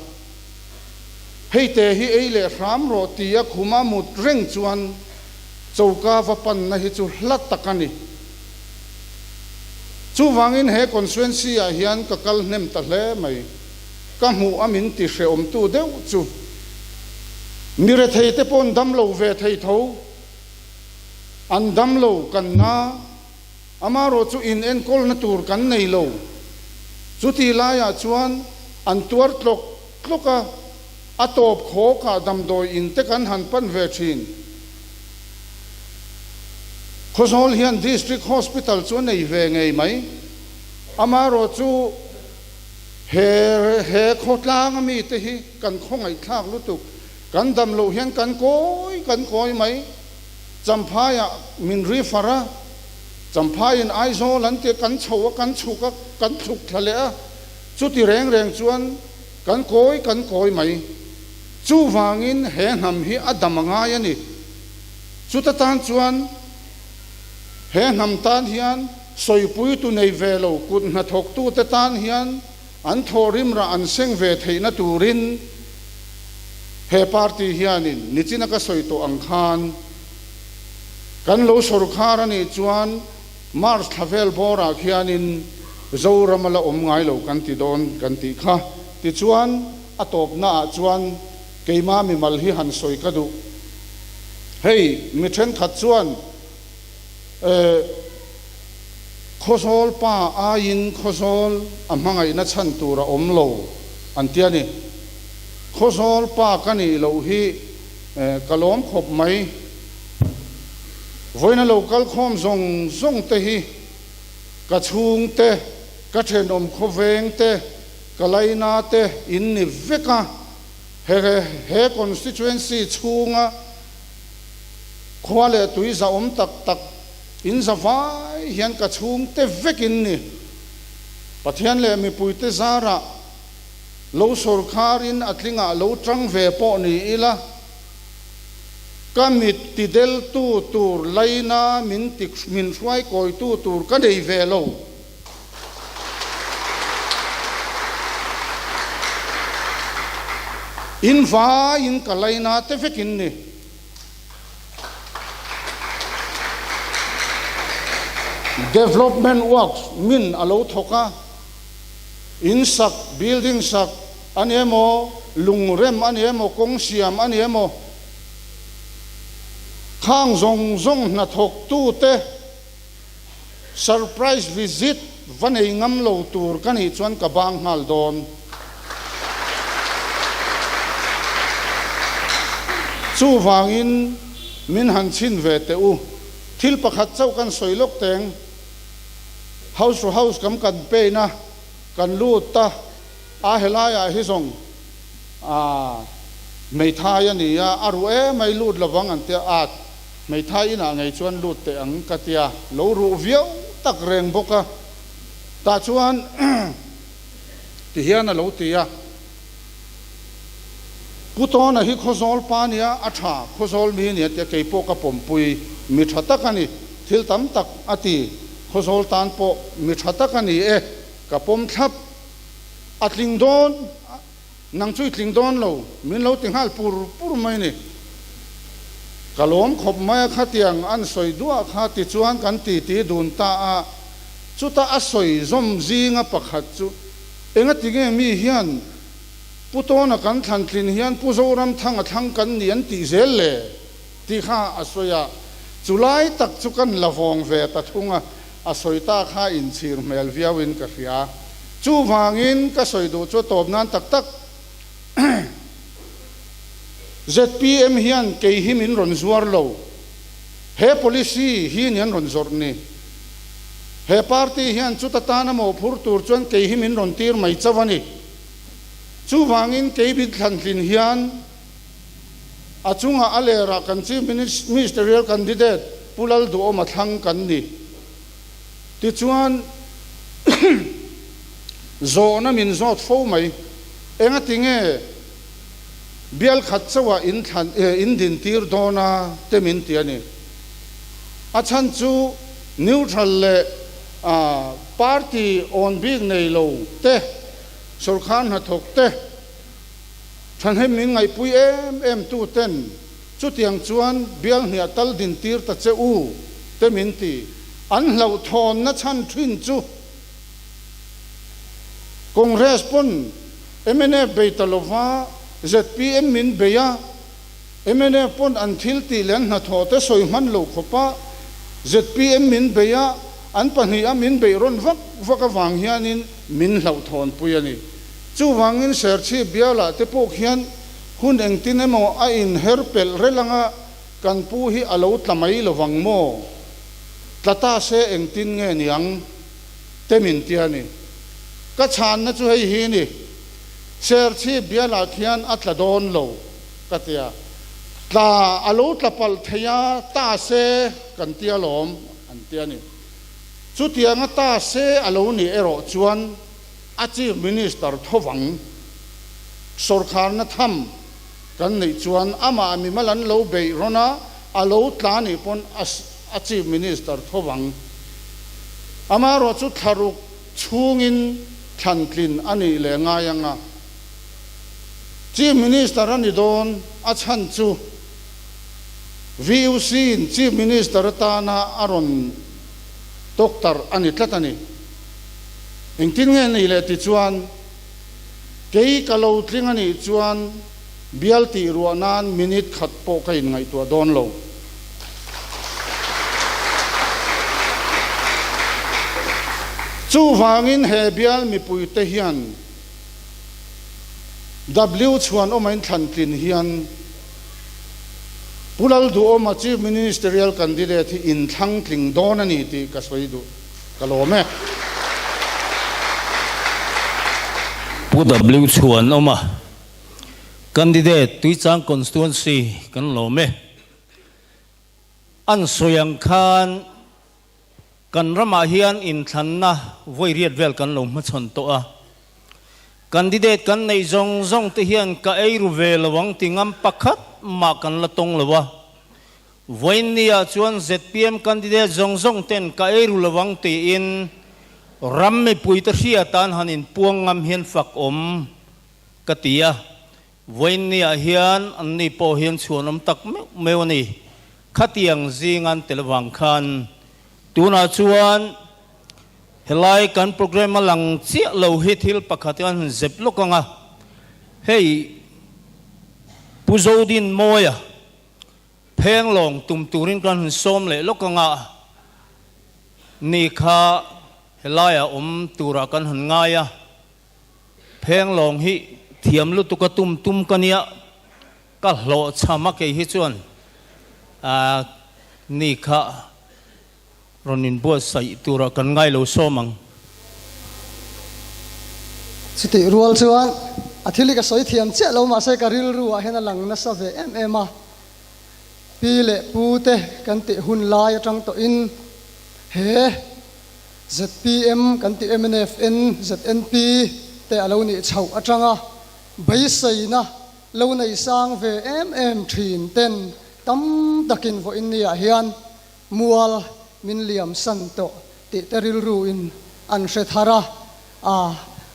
Hei te hi ei leh hram rawh tia khuma mut reng chuan choka va panna hi chu hla tak a ni. Chuvangin he constituency ah hian ka kal hnem ta hle mai. Ka hmuh a min ti hreawmtu deuh chu mi rethei te paw'n dam lo ve thei tho, an dam lo kan na, Amarawh chu in enkawlna tur kan nei lo. Chuti laiah chuan an tuar tlawk tlawk a, a tawp khawkah damdawi in te kan han pan ve thin. Khawzawl hian District Hospital chu a nei ve ngei mai. Amarawh chu he he khawtlanga mite hi kan khawngaihthlak lutuk. Kan dam loh hian kan kawi kan kawi mai. Champhaiah min refer a, Champhaiin Aizawl an tia kan chho a, kan chhuk a, kan thluk thla leh a, chuti reng reng chuan kan kawi kan kawi mai. Chuvangin he hnam hi a dam a ngai a ni. Chuta tan chuan he hnam tan hian sawipuitu nei ve lo kut hnathawktute tan hian an thawhrim rah an seng ve theihna turin he party hianin nichina ka sawi tawh ang khan kan lo sawrkhar a nih chuan March thla vel bawrah khianin Zoram a la awm ngai lo kan ti dawn kan tih kha. Tichuan a tawpnaah chuan keima mimal hi han sawi ka duh. Hei mi thenkhat chuan eh. Khawzawl pa aiin Khawzawl a hmangaihna chhan tur a awm lo an ti a ni. Khawzawl pa ka nih loh hi ka lawm khawp mai. Vawiina lo kal khawm zawng zawng te hi ka chhung te, ka thenawm khawveng te, ka laina te in ni vek a. He he constituency chhunga Khua leh tui zahawm tak tak in za vai hian ka chhungte vek in ni. Pathian leh mipuite zarah lo sawrkhar in a tlingah lo tang ve pawh ni ila, ka mit ti deltu tur laina min ti min hruai kawitu tur ka nei ve lo. In vaiin ka laina te vek in ni. Development works min a lo thawk a, in sak, building sak a ni emaw, lungrem a ni emaw, kawng siam a ni emaw, khang zawng zawng hnathawktute, Surprise visit va nei ngam lo tur ka nih chuan ka bang nghal dawn. Chuvangin min han chhin ve teh u. Thil pakhat chauh kan sawi lawk teng. House to house kam campaign a kan lut ta a helaiah hi zawng aa hmeithai a ni a, a ruh emai lut lovang an tia a. Hmeithai inah ngei chuan lut teh ang ka tia, lo ruh viau tak reng bawk a, tah chuan ti hian a lo ti a, Pu Tawna hi Khawzawl pa nia, a tha, Khawzawl mi nia tia kei pawh ka pawmpui, mi tha tak a ni, thil tam tak a ti, Khawzawl tan pawh mi tha tak a ni e, ka pawm thlap, a tling dawn. Nang chu i tling dawn lo, min lo ti nghal pur pur mai ni. Ka lawm khawp mai a khatiang an sawi duah kha tichuan kan titi dun ta a, chuta a sawi zawm zinga pakhat chu engati nge mi hian Pu Tawna kan thlan tlin hian Pu Zoramthanga thlang kan ni an tih zel le? Tih kha a sawi a, chu lai tak chu kan la vawng ve ta thung a, a sawi ta kha inchhir hmel viauin ka hria. Chuvangin ka sawi duh chu a tawp nan tak tak zpm hian kei hi min rawn zuar lo, he policy hi ni an rawn zawrh ni. He party hian chuta tana mawhphur tur chuan kei hi min rawn tir mai chauh a ni. Chuvangin kei bithlantlin hian A chungah a lerah kan Chief Ministerial Candidate Pu Lalduhawma thlang kan ni. Tichuan, zawhna min zawt fo mai. Engati nge bial khat chauhah inthlan in dintir dawn a te min ti a ni. A chhan chu neutral leh party awn bik nei lo te, sawrkar hnathawk te, Thahnem min ngaihpui em em tu ten chutiang chuan bial hniah tal din tir ta che u te min ti. An hlauhthawnna chhan thin chu Congress pawn mnf bei ta lova zpm min bei a, mnf pawn an thil tih leh an hnathawh te sawi hman lo khawpa zpm min bei a, an pahniha min beih rawn vak vak avang hianin min hlauhthawnpui a ni. Chuvangin Serchhip bialah te pawh khian hun engtin emaw a inher pelh rel anga kan pu hi a lo tla mai lovang maw? Tla ta se engtin nge niang? Te min ti a ni. Ka chhanna chu hei hi ni, Serchhip bialah khian a tla dawn lo ka ti a, tla a lo tla palh thei a, ta se kan ti alawm an ti a ni. Chutianga ta se a lo nih erawh chuan, A Chief Minister thovang sawrkharna tham kan neih chuan amah mimal an lo beih rawn a, a lo tla nih pawn a Chief Minister thovang. Amaherawhchu thlaruk chhungin thlantlin a nih leh ngai ang a, Chief Minister a ni dawn a chhan chu VUC-in Chief Minister atana a rawn doctor a ni tlat a ni. Engtin nge ni le ti chuan, kei ka lo tling a nih chuan bial tih ruah nan minute khat pawh ka inngaihtuah dawn lo. Chuvangin he bial mipuite hian W Chhuanawma inthlan tlin hian Pu Lalduhawma Chief Ministerial Candidate hi inthlang tling dawn a ni tih ka sawi duh. Ka lawm e. Pu W Chhuanawma, Candidate, Tuichang Constituency kan lawm e. An sawi ang khan kan ramah hian inthlanna vawi riat vel kan lo hmachhawn tawh a. Candidate kan neih zawng zawng te hian ka ei ru ve lo ang ti ngam pakhat mah kan la tawng lo a. Vawiinniah chuan zpm candidate zawng zawng ten ka ei ru lo ang tiin ram mipuite hriatan han inpuang ngam hian fak awm ka ti a. Vawiinniah hian anni pawh hian chhuanawm tak meuh meuh a ni. Khatiang zing an tel avang khan tunah chuan helai kan programme a lang chiah lo hi thil pakhat an han zep lawk ang a. Hei Pu Zodin Mawia Phenglawng tum turin kan han sawm leh lawk anga ni kha helaiah awm turah kan han ngai a, phenglawng hi thiam lutuk a tum tum ka nia, ka hlawhchham a kei hi chuan ni kha rawn inbuatsaih turah kan ngai lo sawm ang. Chutih rual chuan a thil hi ka sawi thiam chiah lo mahse ka rilru ah hian a lang nasa ve em em a, pi leh pu te kan tih hun lai atang tawhin he zpm kan tih mnfn, ZNP te a lo nih chhoh atanga beiseina lo nei sang ve em em thin ten tam takin vawiin ni ah hian Mual min liam san tawh tih te rilru in an hre thar a, a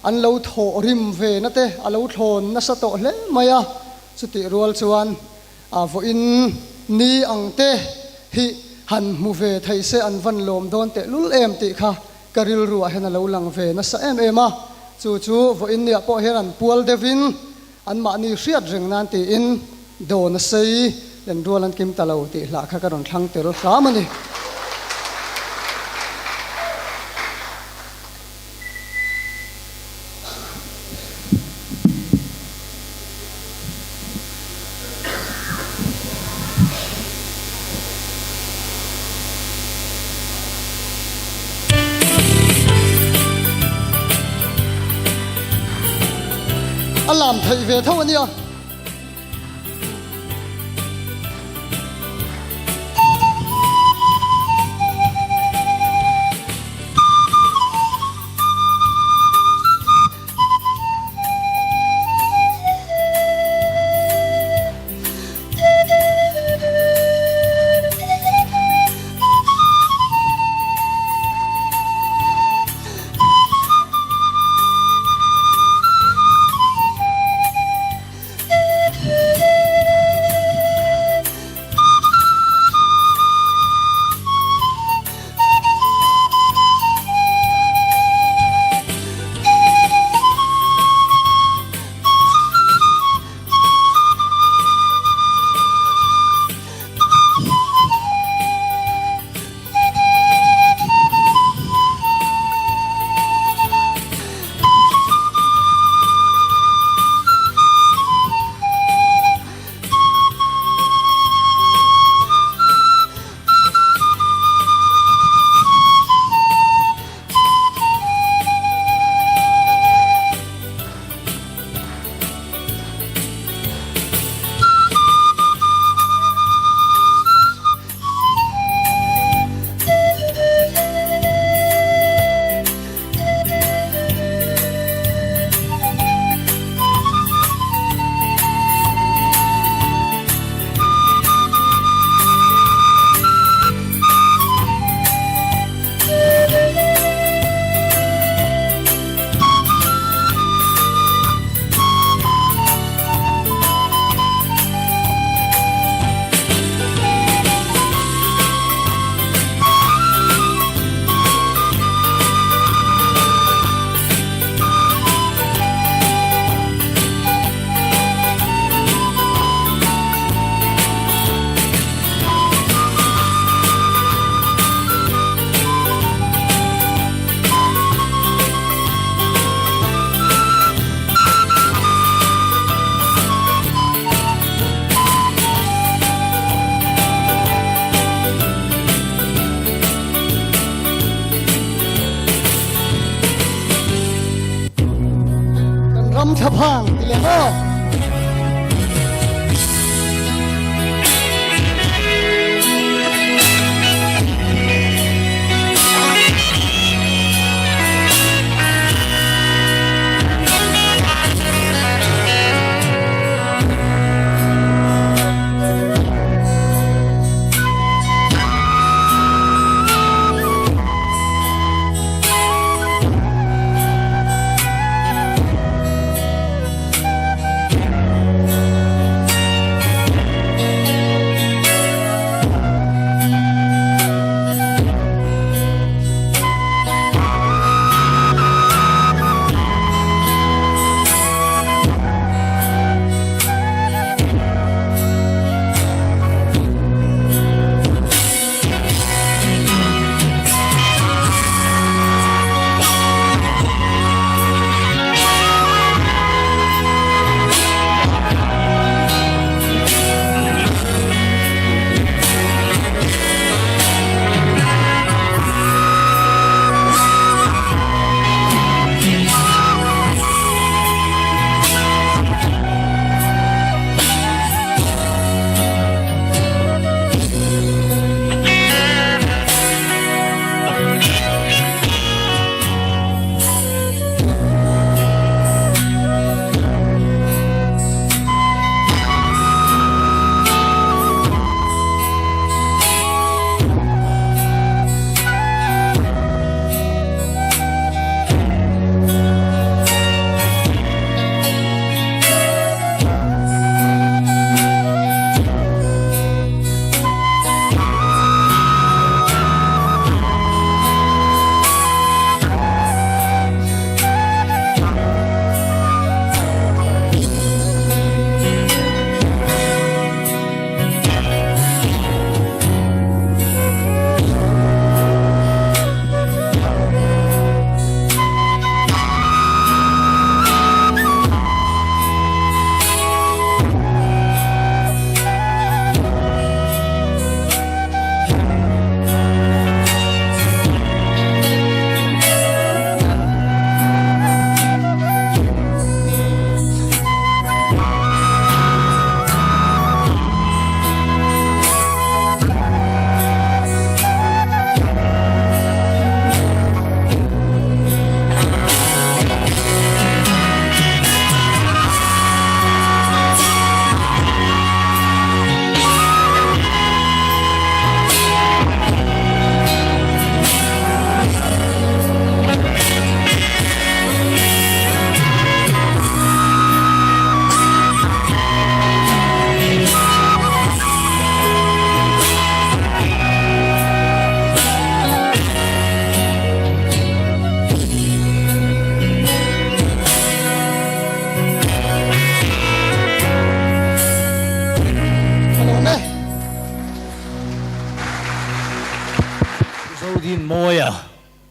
an lo thawh rim ve na te a lo thlawn nasa tawh hle mai a, chutih rual chuan a vawiin ni ang te hi han hmu ve thei se an van lawm dawn teh lul em tih kha ka rilru ah hian a lo lang ve nasa em em a, chu chu vawiin ni ah pawh hian an pual deuh in an mahni hriat reng nan tiin dawn a sei. Lenrual an kim ta lo tih hlah kha ka rawn thlang tel hram a ni. A lam theih ve tho a nia. Kan ram thlaphang ti leh maw?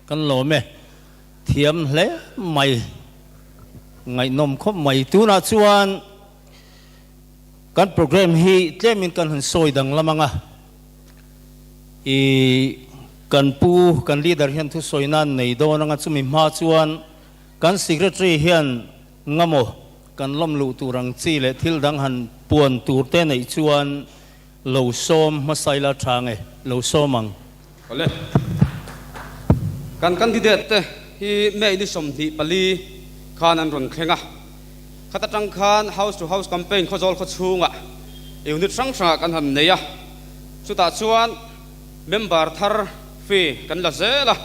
Kan lawm e. Thiam hle mai. Ngaihnawm khawp mai. Tunah chuan kan program hi tlemin kan han sawi danglam ang a. I kan pu, kan leader hian thusawi nan nei dawn ang a, chumi hma chuan kan secretary hian ngamaw kan lawm luh tur ang chi leh thil dang han puan tur te neih chuan lo sawm hmasa ila tha nge lo sawm ang. Awle. Kan candidate te hi May ni 24 khan an rawn thleng a. Khat atang khan house to house campaign Khawzawl khaw chhungah unit hrang hrangah kan han nei a. Chutah chuan member thar fee kan la zel a,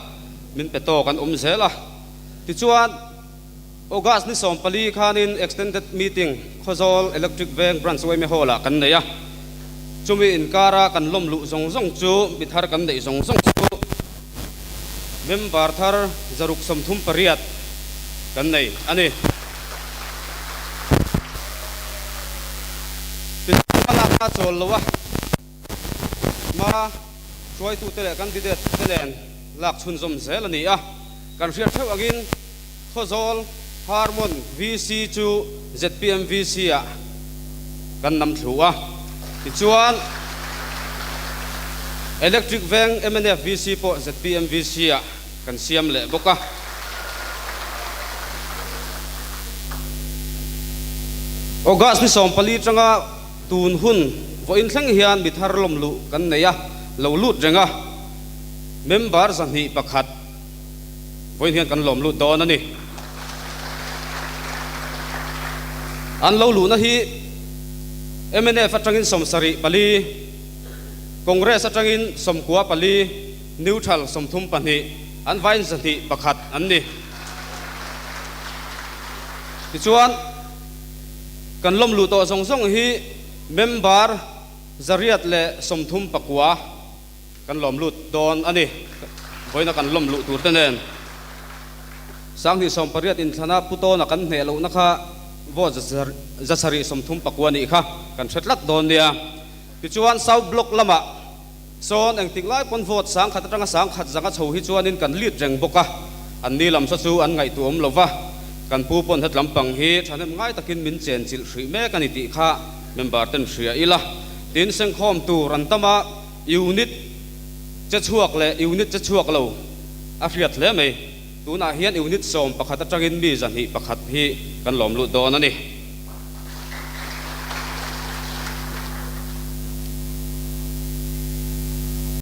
min pe tawk an awm zel a. Tichuan August ni 14 khanin extended meeting Khawzawl Electric Veng Branch Yma Hall ah kan nei a. Chumi inkara kan lawm luh zawng zawng chu mi thar kan neih zawng zawng chu member thar 138 kan nei a ni. Tichuan a lakna chawl lo a, hma hruaitute leh candidate te nen lak chhunzawm zel a ni a. Kan hriat theuh angin Khawzawl Harmon VC chu zpm VC ah kan nam thlu a, tichuan Electric Veng mnf VC pawh zpm VC ah kan siam leh bawk a. August ni 14 tanga tun hun vawiin thleng hian mi thar lawm luh kan nei a, lo lut reng a, member 201. Vawiin hian kan lawm lut dawn a ni. An lo luhna hi mnf atangin 74, Congress atangin 94, Neutral 32, an vain 101 an ni. Tichuan, kan lawm luh tawh zawng zawng hi member 139 Kan lawm lut dawn a ni. Vawiina kan lawm luh tur te nen 2018 inthlana Pu Tawna kan hneh lohna kha vote 739 nih kha kan hre tlat dawn nia. Tichuan South Block lamah sawn engtik lai pawn vote 1000 atanga 1000 zanga chho hi chuanin kan lead reng bawk a, an ni lam saw chu an ngaihtuahawm lo va, kan pu pawn het lampang hi thahnem ngai takin min chenchilh hrih mek a ni tih kha member ten hria ila. Tin, sengkhawm tur an tam a. Unit che chhuak leh unit che chhuak lo a hriat hle mai. Tunah hian unit 11 atangin mi 201 hi kan lawm lut dawn a ni.